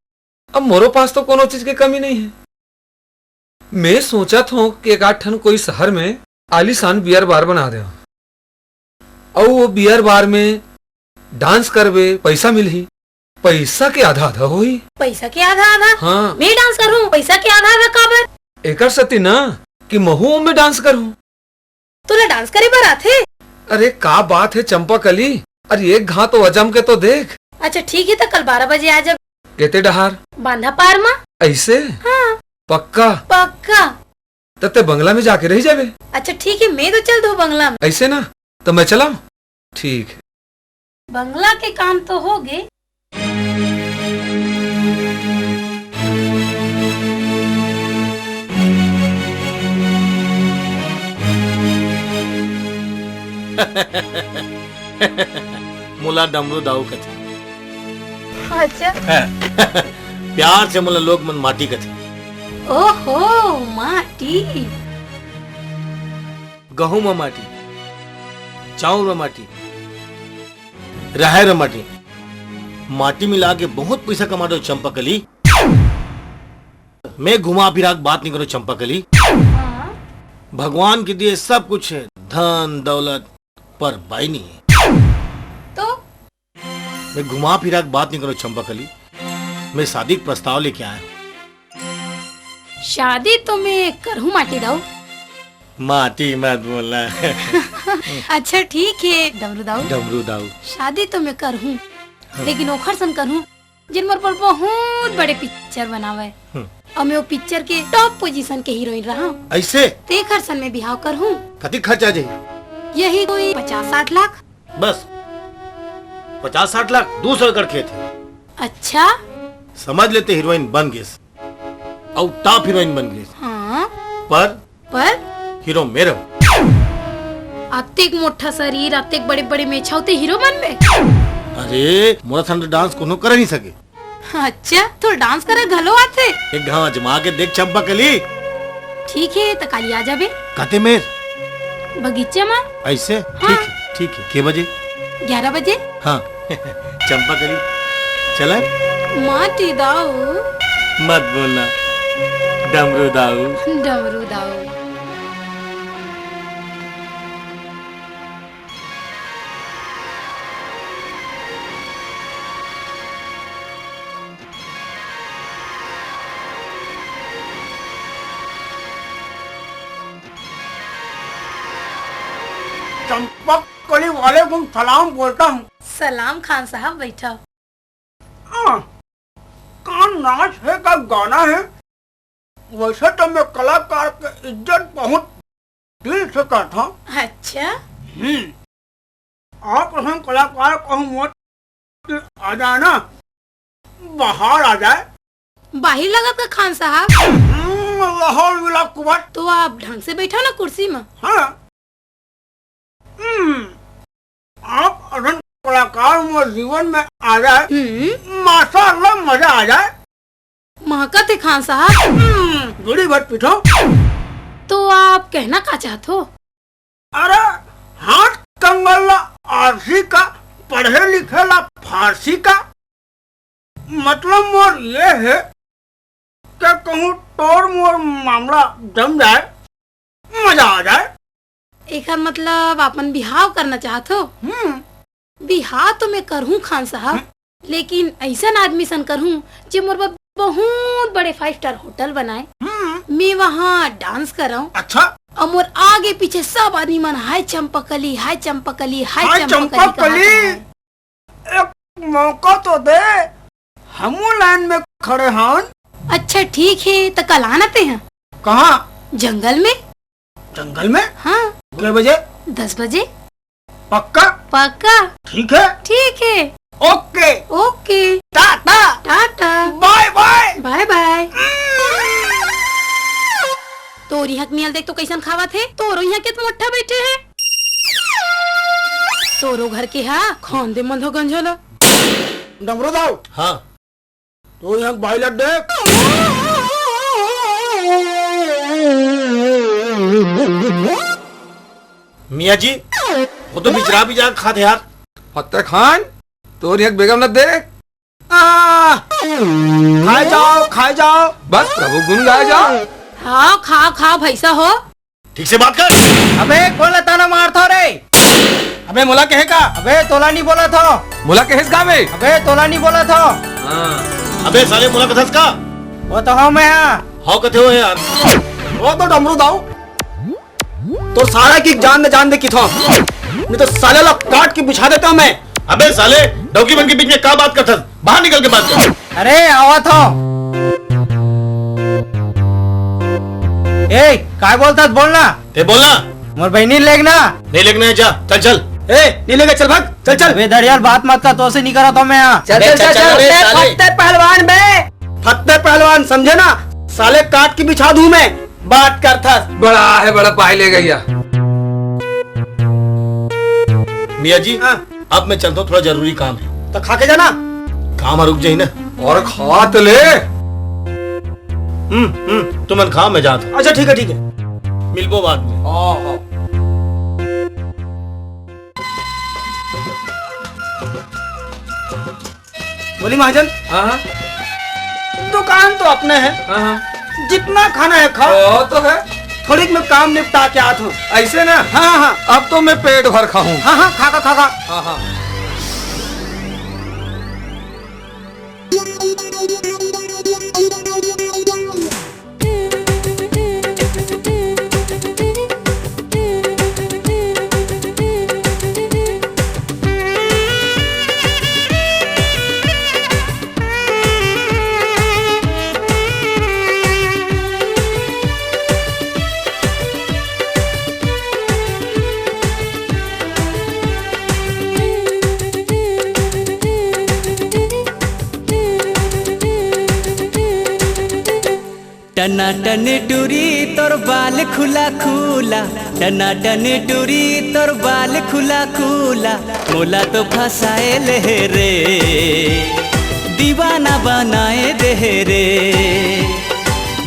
अब मोरो पास तो कोनो चीज के कमी नहीं है। मैं सोचत हूँ कि एक आध ठन कोई शहर में आलीशान beer bar बना दे, और वो beer bar में dance करबे, पैसा मिलही, पैसा के आधा आधा होही। पैसा के आधा आधा? हाँ। मैं dance करूँ, पैसा के आधा आधा काबर? एकर सेती ना कि महू में dance करूँ। तोला dance करे बर आथे? अरे का बात है चंपा कली, अरे एक घात तो अजम के तो देख, अच्छा ठीक हे, त कल बारह बजे आ जाबे। केते डहार? बांधा पार मा। ऐसे? हाँ। पक्का? पक्का। त ते बंगला में जाके रही जाबे। अच्छा ठीक हे, मैं तो चल दो बंगला में। ऐसे ना, त मैं चलाऊं? ठीक हे। बंगला के काम तो हो गे। मोला डमरू दाऊ कथे। अच्छा। प्यार से मोला लोग मन माटी कथे। ओहो, माटी। गहूं म माटी, चाउर म माटी, राहेर म माटी, माटी मिला के बहुत पइसा कमा डो चंपाकली। मैं घुमा फिरा के बात नहीं करो चंपाकली। हाँ। भगवान के दिए सब कुछ है, धन दौलत, पर बाई नहीं है। तो? मैं घुमा फिरा के बात नहीं करो चंपाकली, मैं शादी के प्रस्ताव लेके आया हूँ। शादी तो मैं करहूँ माटी दाऊ। माटी मत बोलना। अच्छा ठीक हे डमरू दाऊ। डमरू दाऊ। शादी तो मैं करहूँ, हाँ। लेकिन ओखर सन करहूँ जेन मोर बर बहुत बड़े पिक्चर बनावे। हम्म। अउ मैं वो पिक्चर के टॉप पोजीशन के हीरोइन रहूँ। ऐसे? तेखर सन में बिहाव करहूँ। कतिक खर्चा आ जाही? यही कोई पचास साठ लाख। बस पचास साठ लाख, दू सौ एकड़ खेत हे। अच्छा? समझ ले ते हीरोइन बन गेस, अउ टॉप हीरोइन बन गेस। हाँ। पर? पर? हीरो मैं रहूं। अतेक मोटा शरीर, अतेक बड़े बड़े मेछा, ते हीरो बनबे? अरे, मोर सन डांस कोनो कर नहीं सके। अच्छा, तोर डांस करे घलो आथे? एक घाव आजमा के देख चंपाकली। ठीक हे, त काली आ जाबे। कते मेर? बगीचा मा। ऐसे? हाँ। ठीक हे, ठीक हे। के बजे? ग्यारह बजे। हाँ। चंपाकली, चला? माटी दाऊ। मत बोलना, डमरू दाऊ। डमरू दाऊ। चंपक कली, वालेकुम सलाम बोलता हूँ। सलाम खान साहब, बैठा। आ, का नाच हे, का गाना हे? वैसे तो मैं कलाकार के इज्जत बहुत दिल से करता हूँ। अच्छा। हम्म। आप हम कलाकार कहूँ मत कि आ जाए ना, बाहर आ जाए। बाहिर लगत का खान साहब? हम्म, लाहौल विला कुवत। तो आप ढंग से बैठा ना कुर्सी में। हाँ। हम्म, आप अदन कलाकार मोर जीवन में आ जाए, हम्म। माशाअल्लाह, मजा आ जाए। महकत हे खान साहब। हम्म, बीड़ी भर पीठो। तो आप कहना का चाहत हो? अरे, हाथ कंगल ला आरसी का, पढ़े लिखे ला फारसी का। मतलब मोर ये हे के कहूँ तोर मोर मामला जम जाए, मजा आ जाए। एकर मतलब आपन बिहाव करना चाहत हो? हम्म। बिहाव तो मैं करहूँ खान साहब, हम्म। लेकिन ऐसन आदमी सन करहूँ जे मोर बर बहुत बड़े five star hotel बनाए। हम्म। मैं वहाँ dance करऊँ। अच्छा। अउ मोर आगे पीछे सब आदमी मन, "हाय चंपकली, हाय चंपकली, हाय हाय चंपकली" कहत चंपकली। रहे। एक मौका तो दे, हमू line में खड़े हन। अच्छा ठीक हे, त कल आना ते हैं। कहाँ? जंगल में। जंगल में? हाँ। कै बजे? दस बजे। पक्का? पक्का। ठीक हे। ठीक हे। OK। OK। Tata. Tata. Bye bye। Bye bye। तोर इहाँ के मियाँ ल देख तो कइसन खावत हे, तोरो इहाँ के त मोट्ठा बइठे हे। तोरो घर के हा, खान दे मंधा गंझा ला। डमरू दाऊ। हाँ। तोर इहाँ के बाई ला देख। मियाँ जी, वो तो बिचरा बिचरा के खात हे यार। फत्ते खान, तोर इहाँ के बेगम ला देख। आ, खाए जाओ, खाए जाओ। बस प्रभु गुण गाए जाओ। हाँ, खाओ, खाओ भैंसा हो। ठीक से बात कर। अबे, कोन ला ताना मारथो रे? अबे, मोला कहे का? अबे, तोला नहीं बोला था। मोला कहेस का बे? अबे, तोला नहीं बोला था। हाँ। अबे, साले मोला कथस का? वो तो हूँ मैं, हाँ। हव कथे हो यार। वो तो डमरू दाऊ। तोर सारा की जान दे, जान दे किथों। नहीं तो साले ला काट के बिछा देता हूँ मैं। अबे साले, डौकी मन के बीच में का बात करथस? बाहर निकल के बात कर। अरे, आवत हो। ए, काय बोलथस? बोल ना। ते बोल ना। मोर बहिनी लेग ना। नहीं लेगना है, जा, चल, चल। ए, नहीं लेगा, चल भाग, चल, चल। अबे दरियाल, बात मत कर, तो से नहीं करा तो मैं यहाँ। चल, अबे चल, चल, चल, चल, चल। अबे साले। फत्ते पहलवान बे। फत्ते पहलवान, समझे ना? साले काट के बिछा दूं मैं। बात करथस। बड़ा है, बड़ा पाई ले गया। मियाँ जी, हाँ। अब मैं चलता हूँ, थोड़ा जरूरी काम है। तो खा के जाना। काम रुक जाई ना। और खा तो ले। हम्म, हम्म। तुमन खा, मैं जात हूँ। अच्छा, ठीक है, ठीक है। मिलबो बाद में। हाँ, हाँ। बोली महाजन। हाँ, हाँ। दुकान तो अपने है। हाँ, हाँ। जितना खाना है खाओ। वो तो है। थोड़ी मैं काम निपटा के आत हूँ। ऐसे ना? हाँ, हाँ, हाँ। अब तो मैं पेट भर खाऊं। हाँ, हाँ, खा खा, खा खा। हाँ, हाँ। टनाटन टूरी तोर बाल खुला खुला, टनाटन टूरी तोर बाल खुला खुला, मोला तो फसाए ले रे, दीवाना बनाए दे रे,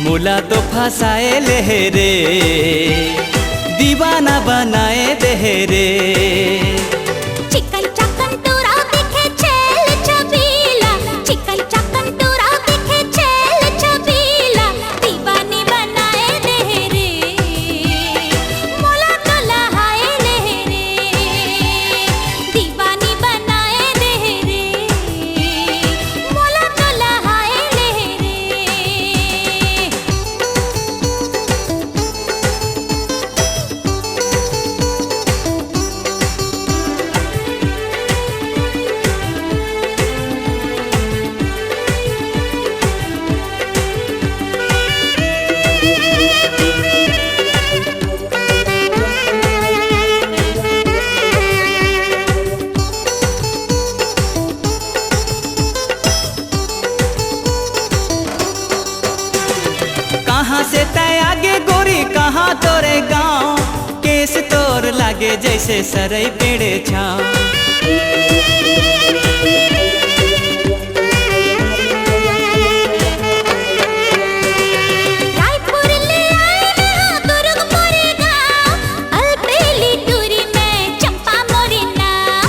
मोला तो फसाए ले रे, दीवाना बनाए दे रे। चिकन चाकन टूरा दिखे चेल चबीला, चिकन चाकन टूरा दिखे चेल चबीला, दीवानी बनाए दे रे, मोला तो लहाए ले रे, दीवानी बनाए दे रे, मोला तो लहाए ले रे। कहाँ से तै आगे गोरी, कहाँ तोरे गाँव? केस तोर लागे जैसे सरई पेड़े छाँव। रायपुर ले आए ना दुर्ग मोरे गाँव, अलबेली टूरी में चंपा मोरे नाम,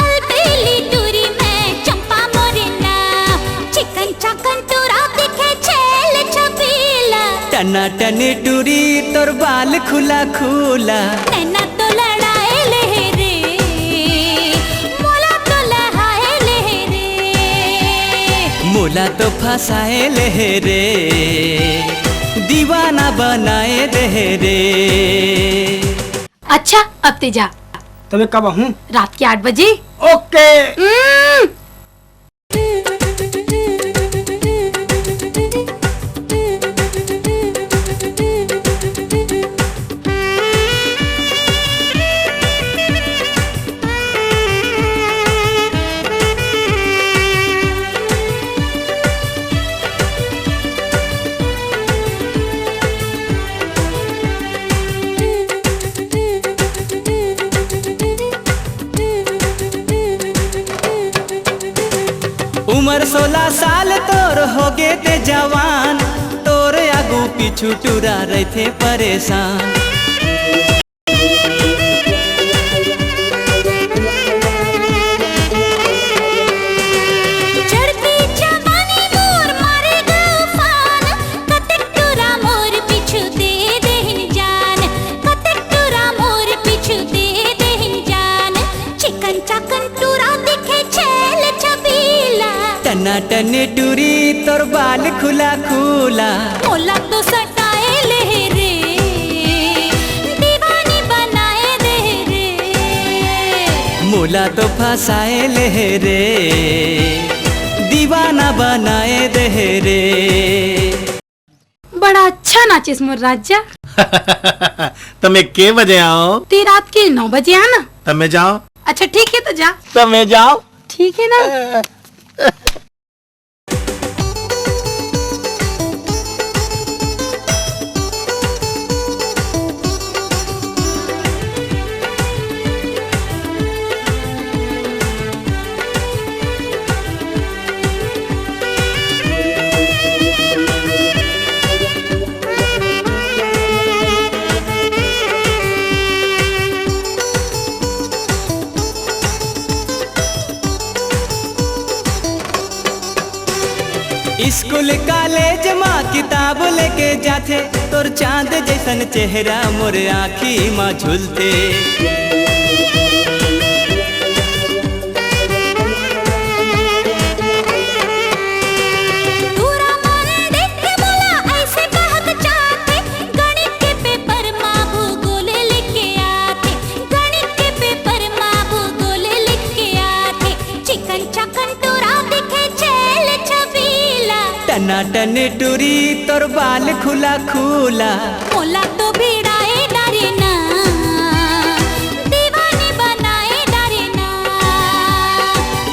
अलबेली टूरी में चंपा मोरे नाम। चिकन चाकन टूरा दिखे चेल चबीला। टनाटन टूरी तोर बाल खुला खुला। नैना तो लड़ाए ले रे, मोला तो लहाए ले रे। मोला तो फसाए ले रे, दीवाना बनाए दे रे। अच्छा, अब ते जा। तबे कब आहूँ? रात के आठ बजे। ओके। हम्म। उमर सोला साल तोर होगे ते जवान, तोर आगू पीछू टूरा रहिथे परेशान। चढ़ती जवानी मोर मारे गा उफान, कतेक टूरा मोर पीछू दे देहिन जान, कतेक टूरा मोर पीछू दे देहिन जान। चिकन चाकन टूरा दिखे चेल चबीला। टनाटन टूरी तोर बाल खुला खुला। मोला तो सटाए ले रे, दीवानी बनाए दे रे। मोला ला तो फसाए ले हे रे, दीवाना बनाए दे हे रे। बड़ा अच्छा नाचिस मोर राजा। त मैं के बजे आऊं? ते रात के नौ बजे आना। त मैं जाऊं? अच्छा ठीक है, तो जा। त मैं जाऊं? ठीक है ना। स्कूल कॉलेज मा किताब लेके जाथे, तोर चांद जैसन चेहरा मोर आँखी मा झूलथे। टूरा मन देख के मोला ऐसे कहत जाथे, गणित के पेपर मा भूगोल लिख के आथे, गणित के पेपर मा भूगोल लिख के आथे। चिकन चकन टूरा दिखे चेल छबीला। टनाटन टूरी तोर बाल खुला खुला। मोला तो भिड़ाए डारे ना, दीवानी बनाए डारे ना।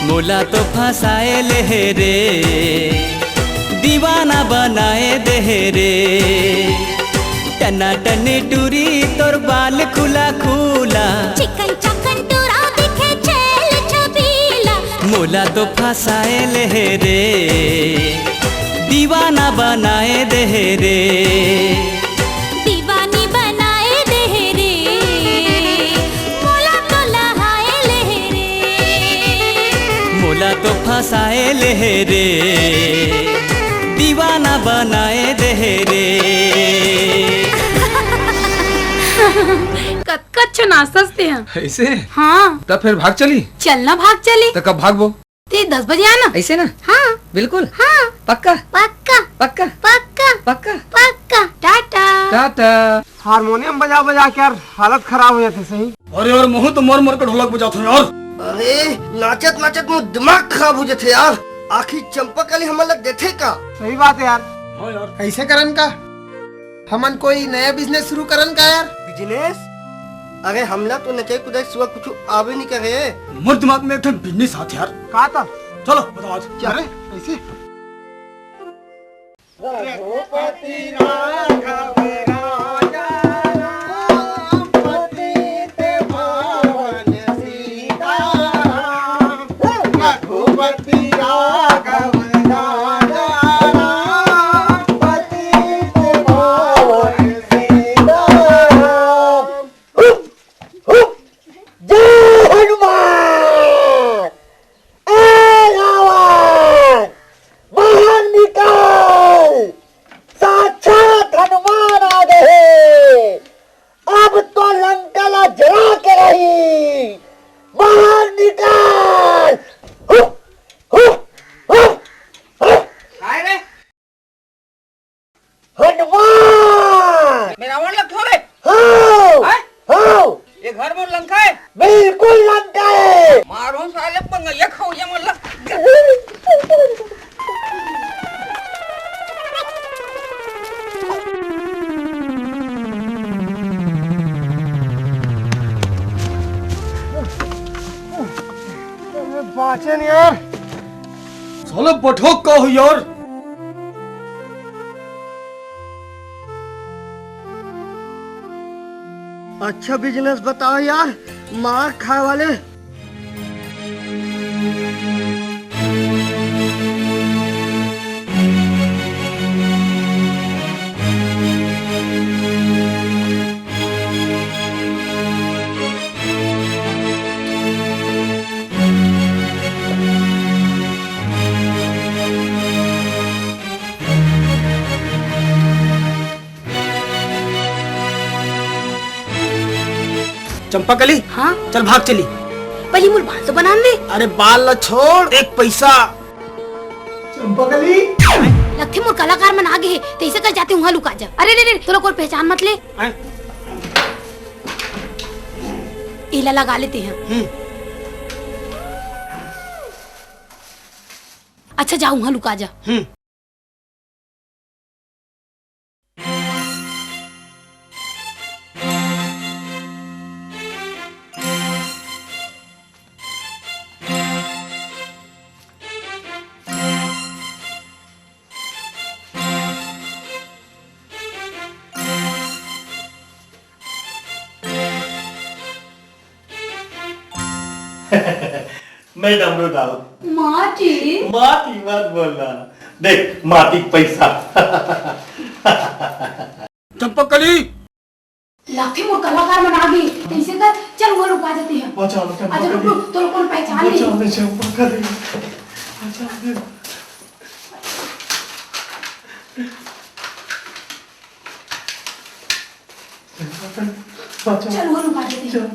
मोला तो फसाए ले हे रे, दीवाना बनाए दे हे रे। टनाटन टूरी तोर बाल खुला खुला। चिकन चकन टूरा दिखे चेल छबीला। मोला तो फसाए ले हे रे, दीवाना बनाए दे हे रे। दीवानी बनाए दे हे रे, मोला तो लहाए ले हे रे। मोला तो फसाए ले हे रे, दीवाना बनाए दे हे रे। कतका अच्छा नाचत हे। ऐसे? हाँ। तब फिर भाग चली? चलना, भाग चली। तो कब भागबो? ते दस बजे आना। ऐसे ना? हाँ। बिल्कुल? हाँ। पक्का? पक्का। पक्का? पक्का। पक्का। पक्का। टाटा। टाटा। हारमोनियम बजा बजा के यार हालत खराब हो जाथे सही। अरे यार, महूं तो मर मर के ढोलक बजाथंव यार। अरे, नाचत नाचत मोर दिमाग खराब हो जाथे यार। आखिर चंपा कली हमन ला देथे का? सही बात हे यार। हाँ यार। ऐसे करन का? हमन कोई नया बिजनेस शुरू करन का यार? बिजनेस? अरे हमला तो नचई कुदई सिवा कुछु आबे नइ करे। मोर दिमाग में एक ठन बिजनेस आत हे यार। का त? चलो बतावत हंव। अरे ऐसे? रघुपति राघव राजा राम पतित पावन सीताराम। रघुपति राघव राजा राम पतित पावन सीताराम। हुप, हुप, जय हनुमान। ए रावण, बाहर निकल, साक्षात हनुमान आ गए। अब तो लंका ला जला के रही। बाहर निकल। Hoop, hoop, hoop, hoop. काय रे? हनुमान! मैं रावण लगथंव रे? हाँ! हैं? हाँ! ये घर मोर लंका हे? बिल्कुल लंका हे! मारहूं साले पंगैया खवैया मन ला। अरे बांचे नहीं यार। साले बठोक का हो यार? अच्छा बिजनेस बताओ यार, मार खाए वाले। चंपाकली, हाँ? चल भाग चली। पहली मोर बाल तो बनान दे। अरे बाल ला छोड़, एक पैसा। चंपाकली। लगथे मोर कलाकार मन आगे हे, तइसे कर जाते उहाँ लुका जा। अरे रे रे, तोला कोई पहचान मत ले। हैं? एला लगा लेते हैं। हम्म। अच्छा, जा उहाँ लुका जा। हम्म। मैं डमरू दाऊ। माटी। माटी मत बोलना। देख, माटी के पैसा। चंपकली। लाखे मोर कलाकार मन आ गे, तइसे कर, चल, वो लोग आ जाते हैं। बचा लो, अच्छा, रुक, चंपकली। रुक, तो लोग कौन पहचान नहीं। बचा लो, चंपकली। बचा लो। बचा लो। चल, वो लोग आ जाते हैं। चल।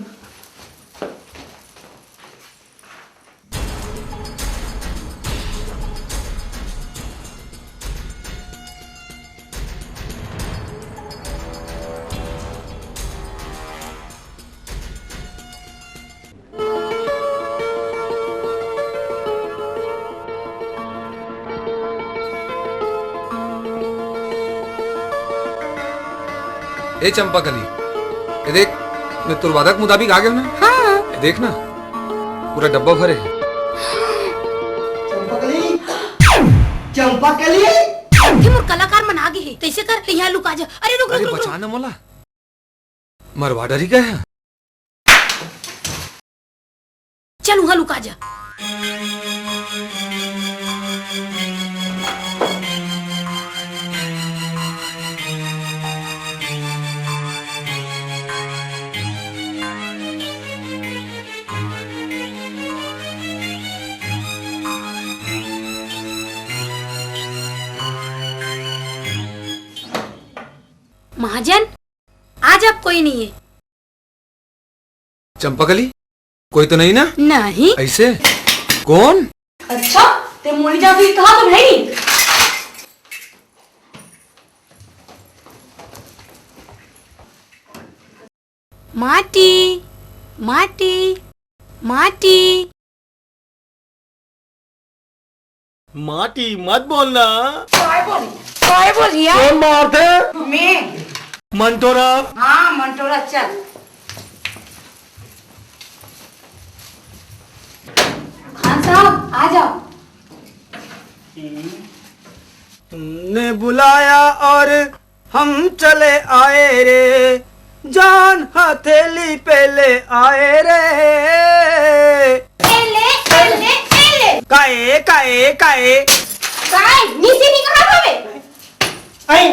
ए चंपा कली, ए देख, मैं तोर वादा के मुताबिक आ गया ना। हाँ। ए देख ना, पूरा डब्बा भरे है। चंपकली, चंपकली। ये मोर कलाकार मन आ गे हे, तइसे कर, यहाँ लुका जा। अरे रुक, रुक, अरे रुक, रुक। बचा ना मोला, मरवा डरी का है। चल, उहाँ लुका जा। महाजन, आज आप कोई नहीं है। चंपाकली, कोई तो नहीं ना? नहीं। ऐसे? कौन? अच्छा, ते मोली जादू कहा तो नहीं? माटी, माटी, माटी। माटी मत बोलना। काय बोली? काय बोली यार? कौन मारते? मैं। मंटोरा। हाँ, मंटोरा, चल। खान साहब, आ जाओ। तुमने बुलाया और हम चले आए रे, जान हथेली पे ले आए रे। ए ले, ए ले, ए ले। काए, काए, काए। काए, नीचे नहीं कहा हमें। आई।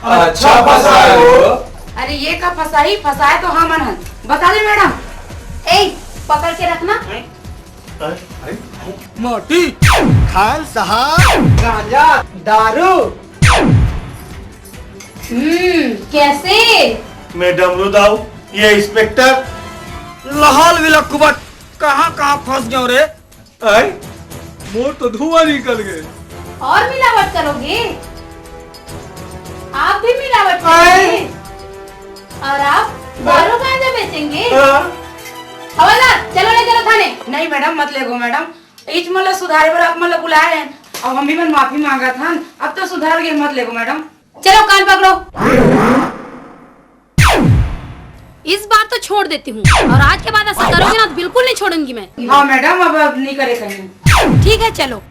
अच्छा फंसाए हो। अरे ये का फंसाई, फंसाए तो हमन हन। बता दे मैडम। ए, पकड़ के रखना। माटी। खान साहब, गांजा, दारू। हम्म, कैसे? मैं डमरू दाऊ, ये इंस्पेक्टर। लहाल विला कुबट, कहाँ कहाँ फंस गयो रे? आय, मोर तो धुआं निकल गए। और मिलावट करोगे? आप भी मिलावट आय। करोगे? और आप दारू गांजा बेचेंगे? हाँ। हवलदार, चलो ले चलो थाने। नहीं मैडम, मत लेगो मैडम। इच मन ला सुधारे बर आप मन ला बुलाए हन। अब हम भी मन माफी मांगत हन। अब तो सुधर गए, मत लेगो मैडम। चलो कान पकड़ो। इस बार तो छोड़ देती हूँ, और आज के बाद ऐसा करोगे ना तो बिल्कुल नहीं छोड़ूंगी मैं। हाँ मैडम, अब, अब नहीं करे कहीं। ठीक है, चलो।